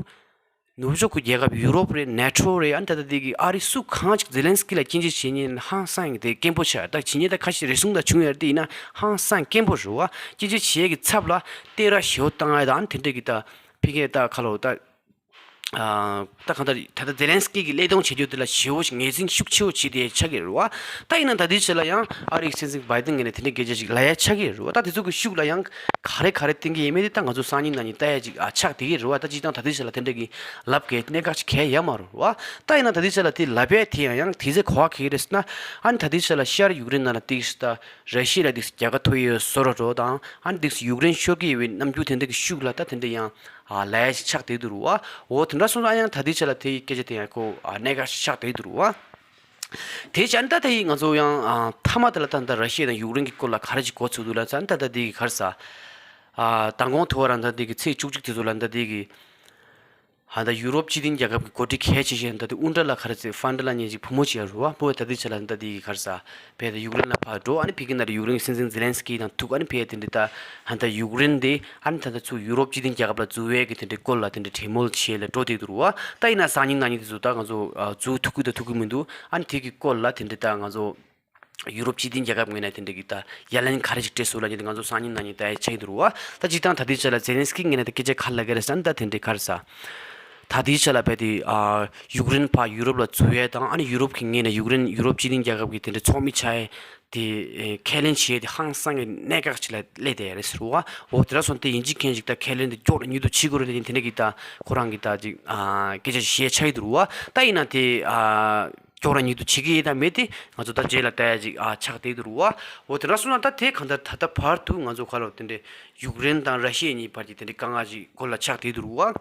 ནུབ་ཕྱོགས་ཀྱི་རྒྱལ་ཁབ་ཡུ་རོབ་རེད། ནེ་ཊོ་རེད། ཨ་ནི་ད་ལྟ་འདི་གི་ཨ་རི་སུ་གང་ཅིག་ཛེ་ལན་སི་ཀི་ལ་སྐྱོན་བརྗོད་བྱེད་མཁན་ཧང་སང་གི་དེ་དཀོན་པོ་ཆགས། ད་བྱེད་མཁན་ད་ཁ་ཤས་རེ་ཟུང་ད་བྱུང་ཡོད་རེད། དེ་ཡིན་ན་ཧང་སང་དཀོན་པོ་རེད་བ། སྐྱོན་བརྗོད་བྱེད་ཡས་ཀྱི་ཚབ་ལ་བསྟོད་ར་ཞེ་པོ་བཏང་ཡ་ད་ཨ་ནི་དེ་འདྲ་གི་ད་ཕི་གེ་ད་ཁ་ལོ་ད། ཨ་ད་གང་ལྟར་ད་ལྟ་ཛེ་ལན་སི་ཀི་གི་བློས་གཏོང་བྱེད་རྒྱུ་དེ་ལ་ཞེ་པོ་ཞིག་ངོས་འཛིན་ཤུགས་ཆེ་བོ་བྱེད་བསྡད་ཆགས་ཀྱི་རེད་བ། ད་ཡིན་ན་ད་ལྟའི་ཆ་ལ་ཡང་ཨ་རིའི་སྲིད་འཛིན་བྷའི་ཏིན་ངོས་ནས་དེ་འདྲའི་སྐད་ཆ་ཞིག་ལབ་ཡ་ཆགས་ཀྱི་རེད་བ། ད་དེ་ཚོ་གི་ཤུགས་ལ་ཡང་ག་རེ་ག་རེ་བསྟན་གྱི་ཡིན་མིན་དེ་ད་ང་ཚོ་སང་ཉིན་གནངས་ཉིན་ལྟ་ཡ་ཅིག་ཨ་ཆགས་བསྡད་ཀྱི་རེད་བ། ད་སྤྱིར་བཏང་ད་ལྟའི་ཆ་ལ་དེ་འདྲ་གི་ལབ་དགོས་གནད་འགག་ཅིག་གང་ཡང་ཡོད་མ་རེད་བ། ད་ཡིན་ན་ད་ལྟའི་ཆ་ལ་དེ་ལབ་ཡ་དེ་ཡང་ཡང་དེ་ཚོ་ག་བ་ག་གི་རེད་ཟེར་ན་ཨ་ནི་ད་ལྟའི་ཆ་ལ་ཤར་ཡུཀ་རེན་ནང་ལ་ཏིག་ད་ར་ཤི་ཡ་ལ་ཏིག་རྒྱལ་ཁ་ཐོབ་ཡོད་བཟོ་འདྲ་འགྲོ་དང་ཨ་ནི་ཏིག་ཡུཀ་རེན་ཤོར་གྱི་ཡོད་པའི་རྣམ་འགྱུར་དེ་འདྲ་གི་ཤུགས་ལ་ད་དེ་འདྲ་ཡང་། ཨ་ལས་ཆགས་བསྡད་འདུག་རུ་བ། འོ་དེ་འདྲ་སོང་ཙང་ཡང་ད་ལྟའི་ཆ་ལ་དེའི་སྐད་ཆ་དེ་ཡང་ཁོ་ཨ་གནད་འགག་ཆགས་བསྡད་འདུག་རུ་བ། དེ་བྱས་ད་ལྟ་ཡིན་ང་ཚོ་ཡང་ཨ་མཐའ་མ་དེ་ལ་ད་ལྟ་ར་ཤི་ཡ་དང་ཡུཀ་རེན་གྱི་སྐོར་ལ་ག་རེ་ཅིག་གོ་ཚུགས་འདུག་ལབ་ཙང་ད་ལྟ་དེ་གི་ག་རེ་ཟ། ཨ་མདང་དགོང་དུ་བ་རང་ད་དེ་གི་ཚེས་བཅུ་གཅིག་དེ་ཚོ་ལ་ད་དེ་གི་ཨ་ད་ཡུ་རོབ་སྤྱི་མཐུན་རྒྱལ་ཁབ་ཀྱི་འགོ་ཁྲིད་གལ་ཆེ་ཤོས་ད་དེ་ཨུན་ཌྲ་ལ་ག་རེ་ཟེར་ཧྥན་ཌ་ལ་ཉེ་ཅིག་བུ་མོ་ཅིག་ཡ་རུ་བ་བུ་ད་དེ་ཆ་ལ་ད་དེ་གི་ག་རེ་ཟ། བས་ད་ཡུཀ་རེན་ལ་ཕར་འགྲོ། ཨ་ནི་ཕ་གི་ནང་ལ་ཡུཀ་རེན་གྱི་སྲིད་འཛིན་ཛེ་ལན་སི་ཀི་དང་ཐུག་ཨ་ནི་ཕ་གི་དེ་འདྲ་ད་ཧན་ད་ཡུཀ་རེན་དེ་ཨ་ནི་ད་ད་ཚུར་ཡུ་རོབ་སྤྱི་མཐུན་རྒྱལ་ཁབ་ལ་འཛུལ་བའི་གི་དེ་འདྲའི་སྐོར་ལ་དེ་འདྲའི་གྲོས་མོལ་བྱེད་ལ་འགྲོ་བསྡད་འདུག་རུ་བ། ད་ཡིན་ན་སང་ཉིན་གནངས་ཉིན་དེ་ཚོ་ད་ང་ཚོ་ཨ་འཛུལ་ཐུབ་ཀྱི་ད་ཐུབ་ཀྱི་མི་འདུག་ཨ་ནི་དེ་གི་སྐོར་ལ་དེ་འདྲ་ད་ང་ཚོ་ཡུ་རོབ་སྤྱི་མཐུན་རྒྱལ་ཁབ་ངོས་ནས་དེ་འདྲ་གི་ད་ཡ་ལན་ག་རེ་ཞིག་སྤྲད་སོང་ལབ་མཁན་དེ་ང་ཚོ་སང་ཉིན་གནངས་ཉིན་ད་ཡ་ཆགས་ཀྱི་འདུག་རུ་བ། ད་སྤྱིར་བཏང་ད་ལྟའི་ཆ་ལ་ཛེ་ལན་སི་ཀི་ངོས་ནས་ད་སྐད་ཆ་ག་རེ་ལབ་ཀྱི་རེད་ཟེར་ན་ད་དེ་འདྲ་ག་རེ་ཟ། ད་ལྟའི་ཆ་ལ་བས་དེ་ཨ་ཡུཀ་རེན་ཕར་ཡུ་རོབ་ལ་འཛུལ་ཡས་དང་ཨ་ནི་ཡུ་རོབ་ཀྱི་ངོས་ནས་ཡུཀ་རེན་ཡུ་རོབ་སྤྱི་མཐུན་རྒྱལ་ཁབ་ཀྱི་དེ་འདྲའི་ཚོགས་མི་ཆགས་ཡས་དེ་ཨེ་ཁས་ལེན་བྱས་ཏེ་ཧང་སང་གི་གནད་འགག་ཅིག་ལ་སླེབས་བསྡད་ཡོད་རེད་ཟེར་བ། འོ་དེ་འདྲ་སོང་སྟེ་ཡིན་གཅིག་མིན་གཅིག་ད་ཁས་ལེན་དེ་མགྱོགས་རུ་མྱུར་དུ་བྱེད་དགོས་རེད་དེ་དེ་འདྲ་གི་ད་ཁོ་རང་གི་ད་ཅིག་ཨ་སྐད་ཆ་བཤད་ཆགས་ཡོད་འདུག་རུ་བ། ད་ཡིན་ན་དེ་ཨ་མགྱོགས་རུ་མྱུར་དུ་བྱེད་ཀྱི་ཡིན་ད་མེད་དེ་ང་ཚོ་ད་རྗེས་ལ་ལྟ་ཡ་ཅིག་ཨ་ཆགས་བསྡད་འདུག་རུ་བ། འོ་དེ་འདྲ་སོང་ན་ད་དེ་གང་ལྟར་ད་ལྟ་བར་དུ་ང་ཚོ་ག་ལ་དེ་འདྲའི་ཡུཀ་རེན་དང་ར་ཤི་ཡ་གཉིས་བར་གྱི་དེ་འདྲའི་དཀའ་ངལ་ཅིག་སྐོར་ལ་ཆགས་བསྡད་འདུག་རུ་བ།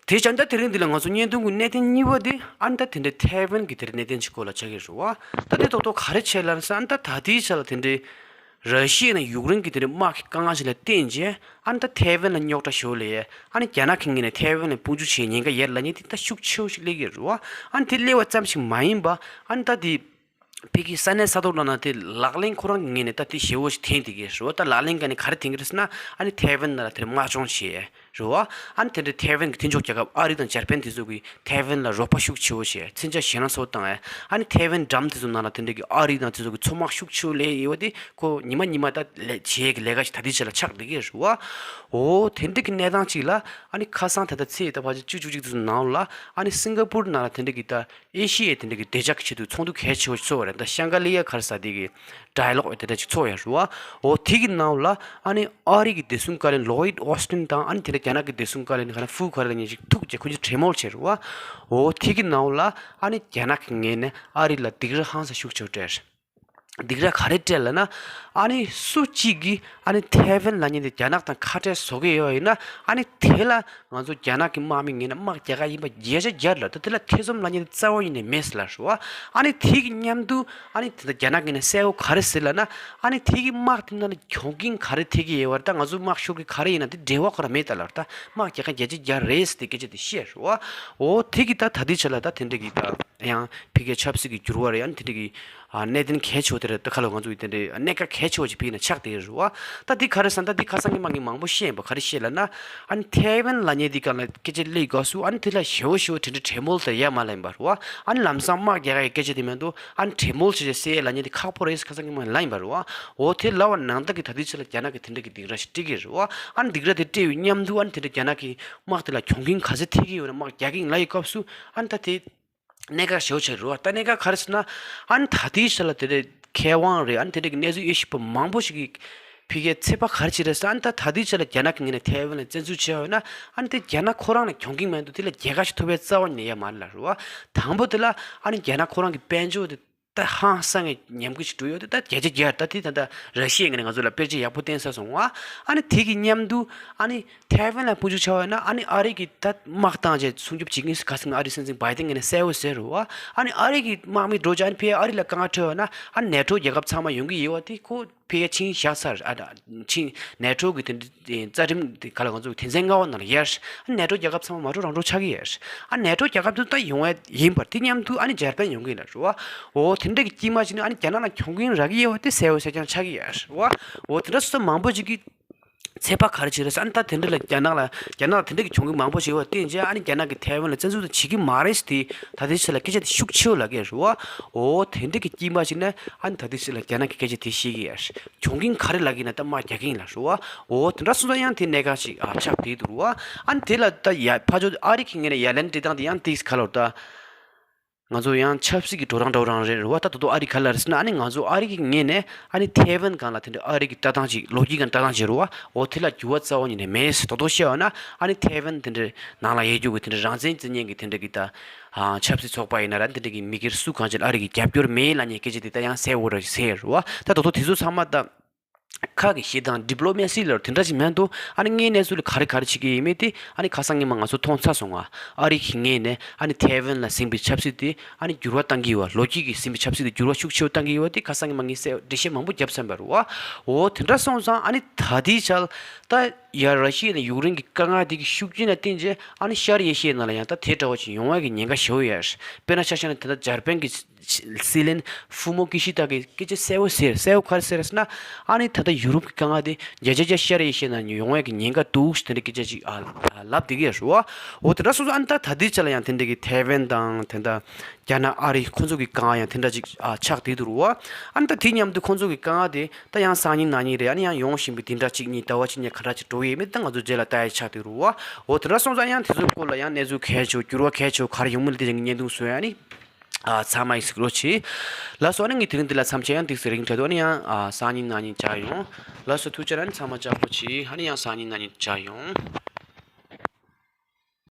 དེ་བྱས་ད་དེ་རིང་འདི་ལ་ང་ཚོ་བརྙན་ཐུང་གི་གནད་དོན་གཉིས་པ་དེ་ཨ་ནི་ད་དེ་འདྲའི་ཐའེ་ཝན་གྱི་དེ་འདྲའི་གནད་དོན་ཅིག་སྐོར་ལ་ཆགས་ཀྱི་རེད་བ། ད་དེ་ཏོག་ཏོག་ག་རེ་བྱས་ལབ་ན་ཨ་ནི་ད་ད་ལྟའི་ཆ་ལ་དེ་འདྲའི་ར་ཤི་ཡ་ནས་ཡུཀ་རེན་གྱི་དེ་འདྲའི་དམག་གི་དཀའ་ངལ་ཞིག་ལ་བརྟེན་རྗེས་ཨ་ནི་ད་ཐའེ་ཝན་ལ་རྙོག་དྲ་ཞུགས་ལས་ཨ་ནི་རྒྱ་ནག་གི་ངོས་ནས་ཐའེ་ཝན་ལ་དཔུང་འཇུག་བྱེད་ཉེན་ཁ་ཡོད་ལབ་མཁན་དེ་ད་ཤུགས་ཆེ་བོ་ཞིག་སླེབས་ཀྱི་རེད་བ། ཨ་ནི་དེ་སླེབས་པ་ཙམ་ཞིག་མ་ཡིན་པ་ཨ་ནི་ད་དེ། ཕ་གི་ས་གནས་ས་ཐོག་ལ་ན་དེ་ལག་ལེན་ཁོ་རང་གི་ངོས་ནས་ད་དེ་ཞེ་བོ་ཞིག་འཐེན་བསྡད་ཀྱི་རེད་བ། ད་ལག་ལེན་ག་ནས་ག་རེ་འཐེན་གྱི་རེད་ཟེར་ན་ཨ་ནི་ཐའེ་ཝན་ནང་ལ་དེར་དམག་སྦྱོང་བྱས་རེད་བ། ཨ་ནི་དེ་འདྲའི་ཐའེ་ཝན་གྱི་མཐུན་ཕྱོགས་རྒྱལ་ཁབ་ཨ་རི་དང་འཇར་པན་དེ་ཚོ་གིས་ཐའེ་ཝན་ལ་རོགས་པ་ཤུགས་ཆེ་བོ་བྱས་མཚོན་ཆ་ཞེད་སྣང་ཚ་བོ་བཏང་ཨ་ནི་ཐའེ་ཝན་འགྲམ་དེ་ཚོ་ནང་ལ་དེ་འདྲའི་གི་ཨ་རི་དང་དེ་ཚོ་གི་མཚོ་དམག་ཤུགས་ཆེ་བོ་སླེབས་ཡོད་པ་དེ་ཁོ་ཉི་མ་ཉི་མ་ད་ལས་བྱེད་ཀྱི་ལས་ཀ་ཞིག་ད་ལྟའི་ཆ་ལ་ཆགས་བསྡད་ཀྱི་རེད་བ། འོ་དེ་འདྲའི་གི་གནས་སྟངས་ཅིག་ལ་ཨ་ནི་ཁ་སང་ད་ལྟ་ཚེས་ད་ཕལ་ཆེར་བཅུ་བཅུ་གཅིག་དེ་ཚོ་ནང་ལ་ཨ་ནི་སིང་ག་པུར་ནང་ལ་དེ་འདྲའི་གི་ད། ཨེ་ཤི་ཡའི་དེ་འདྲ་གི་བདེ་འཇགས་ཀྱི་ཆེད་དུ་ཚོགས་འདུ་གལ་ཆེ་བོ་ཞིག་ཚོགས་པ་རེད། ད་ཤང་ཀ་ལི་ཡ་ག་རེ་ཟེར་དེ་གི་ཌའི་ལོག་དེ་འདྲ་ཞིག་ཚོགས་ཡ་རུ་བ། འོ་དེ་གི་ནང་ལ་ཨ་ནི་ཨ་རི་གི་བདེ་སྲུང་བཀའ་བློན་ལོ་ཡིད་ཨོ་སི་ཏིན་དང་ཨ་ནི་དེ་འདྲ་རྒྱ་ནག་གི་བདེ་སྲུང་བཀའ་བློན་ག་རེ་ཧྥུའུ་ག་རེ་ལ་ཉན་ཞིག་ཐུག་བྱས་ཁོ་ཚོ་གྲོས་མོལ་བྱས་རུ་བ། འོ་དེ་གི་ནང་ལ་ཨ་ནི་རྒྱ་ནག་གི་ངོས་ནས་ཨ་རི་ལ་སྡིགས་ར་ཧང་སང་ཤུགས་ཆེ་བོ་སྤྲད། སྡིགས་ར་ག་རེ་སྤྲད་ལབ་ན། ཨ་ནི་སུ་གཅིག་གིས་ཨ་ནི་ཐའེ་ཝན་ལབ་མཁན་དེ་རྒྱ་ནག་དང་ཁ་བྲལ་བཟོ་གི་ཡོད་པ་ཡིན་ན་ཨ་ནི་དེ་ལ་ང་ཚོ་རྒྱ་ནག་གི་དམག་མི་ངོས་ནས་དམག་རྒྱག་ག་ཡིན་པ་བརྒྱ་ཆ་བརྒྱ་ལ་ད་དེ་ལ་ཐེ་ཚོམ་ལབ་མཁན་དེ་རྩ་བ་ཉིད་ནས་མེད་ཟེར་ལབ་རེད་བ། ཨ་ནི་དེ་གི་མཉམ་དུ་ཨ་ནི་དེ་ད་རྒྱ་ནག་གི་ནས་གསལ་བོ་ག་རེ་ཟེར་ལབ་ན། ཨ་ནི་དེ་གི་དམག་དེ་ནང་ལ་གྱོང་གུན་ག་རེ་ཐེབས་ཀྱི་ཡོད་པ་རེད། ད་ང་ཚོ་དམག་ཤོར་གི་ག་རེ་ཡིན་ན་དེ་འབྲེལ་བ་ཁོ་རང་མེད་ད་ལབ་རེད། ད་དམག་རྒྱག་མཁན་བརྒྱ་ཆ་བརྒྱ་རེད་ཟེར་དེ་སྐད་ཆ་དེ་བཤད་རེད་བ། འོ་དེ་གི་ད་ད་ལྟའི་ཆ་ལ་ད་དེ་འདྲ་གི་ད། ཡང་ཕ་གིའི་ཆབ་སྲིད་ཀྱི་འགྱུར་བ་རེད། ཡང་དེ་འདྲ་གི་ཨ་གནད་དོན་གལ་ཆེ་བོ་དེ་རེད། ད་ཁ་ལོ་ང་ཚོ་གི་དེ་འདྲའི་གནད་འགག་གལ་ཆེ་བོ་ཅིག་ཕ་གི་ནས་ཆགས་བསྡད་ཡོད་རེད་བ། ད་འདི་ག་རེ་ཟེར་ན་ད་འདི་ཁ་སང་གི་མ་གི་མང་པོ་བཤད་ཡིན་པ། ག་རེ་བཤད་ལབ་ན། ཨ་ནི་ཐའེ་ཝན་ལབ་མཁན་འདི་སྒང་ལ་སྐད་ཆ་སླེབས་དགོས་སུ་ཨ་ནི་དེ་ལ་ཞེ་བོ་ཞེ་བོ་དེ་འདྲའི་གྲོས་མོལ་དེ་ཡོད་མ་རེད་ཡིན་པ་རེད་བ། ཨ་ནི་ལམ་སང་དམག་རྒྱག་ཡའི་སྐད་ཆ་དེ་མ་གཏོགས་ཨ་ནི་གྲོས་མོལ་བྱས་བྱས་སེལ་ཡས་ལབ་མཁན་དེ་ཁག་པོ་རེད་ཁ་སང་གི་མ་ལབ་ཡིན་པ་རེད་བ། འོ་དེ་ལབ་པ་ནང་ལྟར་གི་ད་ལྟའི་ཆ་ལ་རྒྱ་ནག་གིས་དེ་འདྲ་གི་སྡིགས་ར་ཞིག་སྤྲད་ཀྱི་རེད་བ། ཨ་ནི་སྡིགས་ར་དེ་སྤྲད་པའི་མཉམ་དུ་ཨ་ནི་དེ་འདྲ་རྒྱ་ནག་གི་དམག་དེ་ལ་གྱོང་གུན་ག་ཚད་ཐེབས་ཀྱི་ཡོད་ན་དམག་རྒྱག་གི་ཡིན་ལབ་ཡའི་སྐབས་སུ་ཨ་ནི་ད་དེ། གནད་འགག་ཞེ་པོ་ཅིག་རེད་བ། ད་གནད་འགག་ག་རེ་ཟེར་ན། ཨ་ནི་ད་ལྟའི་ཆ་ལ་དེ་འདྲའི་མཁས་དབང་རེད། ཨ་ནི་དེ་འདྲའི་གི་གནས་ཚུལ་དབྱེ་ཞིབ་པ་མང་པོ་ཞིག་གིས་ཕ་གིའི་ཚོད་དཔག་ག་རེ་བྱེད་རེད་ཟེར། ཨ་ནི་ད་ད་ལྟའི་ཆ་ལ་རྒྱ་ནག་གི་ངོས་ནས་ཐའེ་ཝན་ལ་བཙན་འཛུལ་བྱས་པ་ཡིན་ན་ཨ་ནི་དེ་རྒྱ་ནག་ཁོ་རང་ལ་གྱོང་གུན་མ་གཏོགས་དེ་ལ་རྒྱལ་ཁ་ཞིག་ཐོབ་པའི་རྩ་བ་ནས་ཡོད་མ་རེད་ལབ་རེད་བ། དང་པོ་དེ་ལ་ཨ་ནི་རྒྱ་ནག་ཁོ་རང་གི་དཔལ་འབྱོར་དེ་ད་ཧང་སང་གི་ཉམས་རྒུད་ཅིག་འགྲོ་ཡོད་དེ། ད་བརྒྱ་ཆ་བརྒྱ་ད་དེ་ད་ད་ར་ཤི་ཡའི་ངོས་ནས་ང་ཚོ་ལ་དཔེར་བརྗོད་ཡག་པོ་བསྟན་ས་སོང་བ། ཨ་ནི་དེ་གི་མཉམ་དུ་ཨ་ནི་ཐའེ་ཝན་ལ་དཔུང་འཇུག་བྱས་པ་ཡིན་ན་ཨ་ནི་ཨ་རི་གི་ད་དམག་བཏང་བྱས་སྲུང་སྐྱོབ་བྱེད་ཀྱི་ཡིན་ཟེར་ཁ་སང་ཨ་རི་སྲིད་འཛིན་བྷའི་ཏིན་ངོས་ནས་གསལ་བོ་ཟེར་རེད་བ། ཨ་ནི་ཨ་རི་གི་དམག་མི་འགྲོ་བྱས་ཨ་ནི་ཕར་ཨ་རི་ལ་དཀའ་ངལ་འཕྲད་པ་ན་ཨ་ནི་ནེ་ཊོ་རྒྱལ་ཁབ་ཚང་མ་ཡོང་གི་ཡོད་བ། དེ་ཁོ་ཕར་ཕྱིན་བཞག་ཚར། ཨ་ཕྱིན་ནེ་ཊོ་གི་དེ་འདྲ་རྩ་ཁྲིམས་དེ་ག་ལ་ང་ཚོ་དོན་ཚན་ལྔ་པ་ནང་ལ་ཡོད། ཨ་ནེ་ཊོ་རྒྱལ་ཁབ་ཚང་མ་མ་འགྲོ་རང་འགྲོ་ཆགས་ཀྱི་ཡོད། ཨ་ནེ་ཊོ་རྒྱལ་ཁབ་དེ་ད་ཡོང་བ་ཡིན་པར་དེ་མཉམ་དུ་ཨ་ནི་འཇར་པན་ཡོང་གི་ཡིན་ལབ་རེད་བ། འོ་དེ་འདྲ་གི་དཀྱིལ་མ་ཅིག་ནས་ཨ་ནི་རྒྱ་ནག་ལ་གྱོང་གུན་རག་གི་ཡོད་བ་དེ་གསལ་བོ་གསལ་རྐྱང་ཆགས་ཀྱི་ཡོད་རེད་བ། འོ་དེ་འདྲ་སོ་སོ་མང་པོ་ཅིག་གིས་ཚོད་དཔག་ག་རེ་བྱེད་རེད་ཟེར། ཨ་ནི་ད་དེ་འདྲ་ལ་རྒྱ་ནག་ལ་རྒྱ་ནག་ལ་དེ་འདྲ་གི་གྱོང་གུན་མང་པོ་བྱས་པ་བརྟེན་བྱས་ཨ་ནི་རྒྱ་ནག་གིས་ཐའེ་ཝན་ལ་བཙན་འཛུལ་དེ་བྱེད་ཀྱི་མ་རེད་ཟེར་དེ་ད་ལྟའི་ཆ་ལ་སྐད་ཆ་དེ་ཤུགས་ཆེ་བོ་ལབ་ཀྱི་རེད་བ། འོ་དེ་འདྲ་གི་དཀྱིལ་མ་ཅིག་ནས་ཨ་ནི་ད་ལྟའི་ཆ་ལ་རྒྱ་ནག་གིས་སྐད་ཆ་དེ་བཤད་ཀྱི་ཡོད་རེད། གྱོང་གུན་ག་རེ་ལབ་ཀྱི་ན་ད་དམག་རྒྱག་གི་ཡིན་ལབ་རེད་བ། འོ་དེ་འདྲ་སོང་ཙང་ཡང་དེ་གནད་འགག་ཅིག་ཨ་ཆགས་བསྡད་འདུག་རེད་བ། ཨ་ནི་དེ་ལ་ད་ཡ་ཕར་ཕྱོགས་ཨ་རི་གི་ངོས་ནས་ཡ་ལན་སྤྲད་སྟངས་དེ་ཡང་དེ་ག་ལོར་ད། ང་ཚོ་ཡང་ཆབ་སྲིད་ཀྱི་འགྲོ་སྟངས་འདྲ་བོ་རང་རེད་རེད་བ། ད་དོ་དོ་ཨ་རི་ག་ལ་རེད་ཟེར་ན་ཨ་ནི་ང་ཚོ་ཨ་རི་གི་ངོས་ནས་ཨ་ནི་ཐའེ་ཝན་སྒང་ལ་དེ་འདྲ་ཨ་རི་གི་ལྟ་སྟངས་ཅིག་ལོ་རྒྱུས་སྒང་ལྟ་སྟངས་ཅིག་རེད་བ། འོ་དེ་ལ་འགྱུར་བ་རྩ་བ་ཉིད་ནས་མེད་ཟེར། དོ་དོ་བཤད་པ་ན་ཨ་ནི་ཐའེ་ཝན་དེ་འདྲ་ནང་ལ་ཡོད་རྒྱུ་གི་དེ་འདྲ་རང་བཙན་རྩོད་མཁན་གྱི་དེ་འདྲ་གི་ད་ཆབ་སྲིད་ཚོགས་པ་ཡིན་ན་ར་དེ་འདྲ་གི་མི་སྒེར་སུ་གང་ཅིག་ལ་ཨ་རི་གི་རྒྱབ་སྐྱོར་མེད་ལབ་མཁན་སྐད་ཆ་དེ་ད་ཡང་གསལ་བོ་ར་ཟེར་རེད་བ། ད་དོ་དོ་དེ་ཚོ་ཚང་མ་ད། ཁ་གི་གཞས་དང་ཌི་པི་ལོ་མེ་སི་ལབ་དེ་འདྲ་ཞིག་མེད་འདུག་ཨ་ནི་དངོས་གནས་ཚུལ་ལ་ག་རེ་ག་རེ་བྱེད་ཀྱི་ཡིན་མིན་དེ་ཨ་ནི་ཁ་སང་ཉི་མ་ང་ཚོ་མཐོང་ཚར་སོང་ང་། ཨ་རི་གི་ངོས་ནས་ཨ་ནི་ཐའེ་ཝན་ལ་ཟིན་པའི་ཆབ་སྲིད་དེ་ཨ་ནི་འགྱུར་བ་གཏང་གི་ཡོད་པ། ལོ་རྒྱུས་ཀྱི་ཟིན་པའི་ཆབ་སྲིད་དེ་འགྱུར་བ་ཤུགས་ཆེ་བོ་གཏང་གི་ཡོད་པ་དེ་ཁ་སང་ཉི་མ་ངས་གསལ་འགྲེལ་བཤད་མང་པོ་བརྒྱབ་ཚར་བ་རེད་བ། འོ་དེ་འདྲ་སོང་ཙང་ཨ་ནི་ད་ལྟའི་ཆར་ད་ཡ་ར་ཤི་ཡ་དང་ཡུཀ་རེན་གྱི་དཀའ་ངལ་དེ་གི་ཤུགས་རྐྱེན་ལ་བརྟེན་བྱས་ཨ་ནི་ཤར་ཨེ་ཤི་ཡའི་ནང་ལ་ཡང་ད་དེ་འདྲ་བ་ཅིག་ཡོང་བ་གི་ཉེན་ཁ་ཞེ་པོ་ཡོད་རེད། དཔེར་ན་ཆ་བཞག་ན་ད་ལྟ་འཇར་པན་གྱི་སྲིད་བློན་ཧྥུ་མོ་ཀི་ཤི་ད་གིས་སྐད་ཆ་གསལ་བོ་ཟེར། གསལ་བོ་ག་རེ་ཟེར་ཟེར་ན། ཨ་ནི་ད་ལྟ་ཡུ་རོབ་ཀྱི་དཀའ་ངལ་དེ་བརྒྱ་ཆ་བརྒྱ་ཤར་ཨེ་ཤི་ཡའི་ནང་ཡོང་བའི་གི་ཉེན་ཁ་འདུག་ཟེར་དེ་འདྲའི་སྐད་ཆ་ཅིག་ཨ་ཨ་ལབ་བསྡད་ཀྱི་ཡོད་རེད་བ། འོ་དེ་འདྲ་སོང་ཙང་ཨ་ནི་ད་ད་ལྟའི་ཆ་ལ་ཡང་དེ་འདྲ་གི་ཐའེ་ཝན་དང་དེ་འདྲ་རྒྱ་ནག་ཨ་རི་ཁོང་ཚོ་གི་དཀའ་ངལ་ཡང་དེ་འདྲ་ཅིག་ཨ་ཆགས་བསྡད་འདུག་རེད་བ། ཨ་ནི་ད་དེ་མཉམ་དུ་ཁོང་ཚོ་གི་དཀའ་ངལ་དེ་ད་ཡང་སང་ཉིན་གནངས་ཉིན་རེད། ཨ་ནི་ཡང་ཡོང་བཞིན་པའི་དེ་འདྲ་ཅིག་གཉིས་ཟླ་བ་གཅིག་གཉིས་ག་འདྲ་ཅིག་འགྲོ་ཡི་མིན་ད་ང་ཚོ་རྗེས་ལ་ལྟ་ཡ་ཆགས་བསྡད་རེད་བ། འོ་དེ་འདྲ་སོང་ཙང་ཡང་དེ་ཚོའི་སྐོར་ལ་ཡང་གནས་ཚུལ་གལ་ཆེ་བོ་འགྱུར་བ་གལ་ཆེ་བོ་ག་རེ་ཡོང་མིན་ལ་དེ་བཞིན་གྱི་བརྙན་ཐུང་བཟོས། ཨ་ནི། ཨ་ཚང་མ་ཡིས་གཟིགས་རོགས་གྱིས། ལགས་སོ། ཨ་ནི་ངས་དེ་རིང་འདི་ལ་མཚམས་ཆད། ཡང་ཏོག་ཙམ་རིང་དྲགས་འདུག་ཨ་ནི་ཡང་ཨ་སང་ཉིན་གནངས་ཉིན་བཅར་ཡོང་། ལགས་སོ། ཐུགས་རྗེ་ཆེ། ཨ་ནི་ཚང་མ་ལྕགས་པོ་གྱིས། ཨ་ནི་ཡང་སང་ཉིན་གནངས་ཉིན་བཅར་ཡོང་།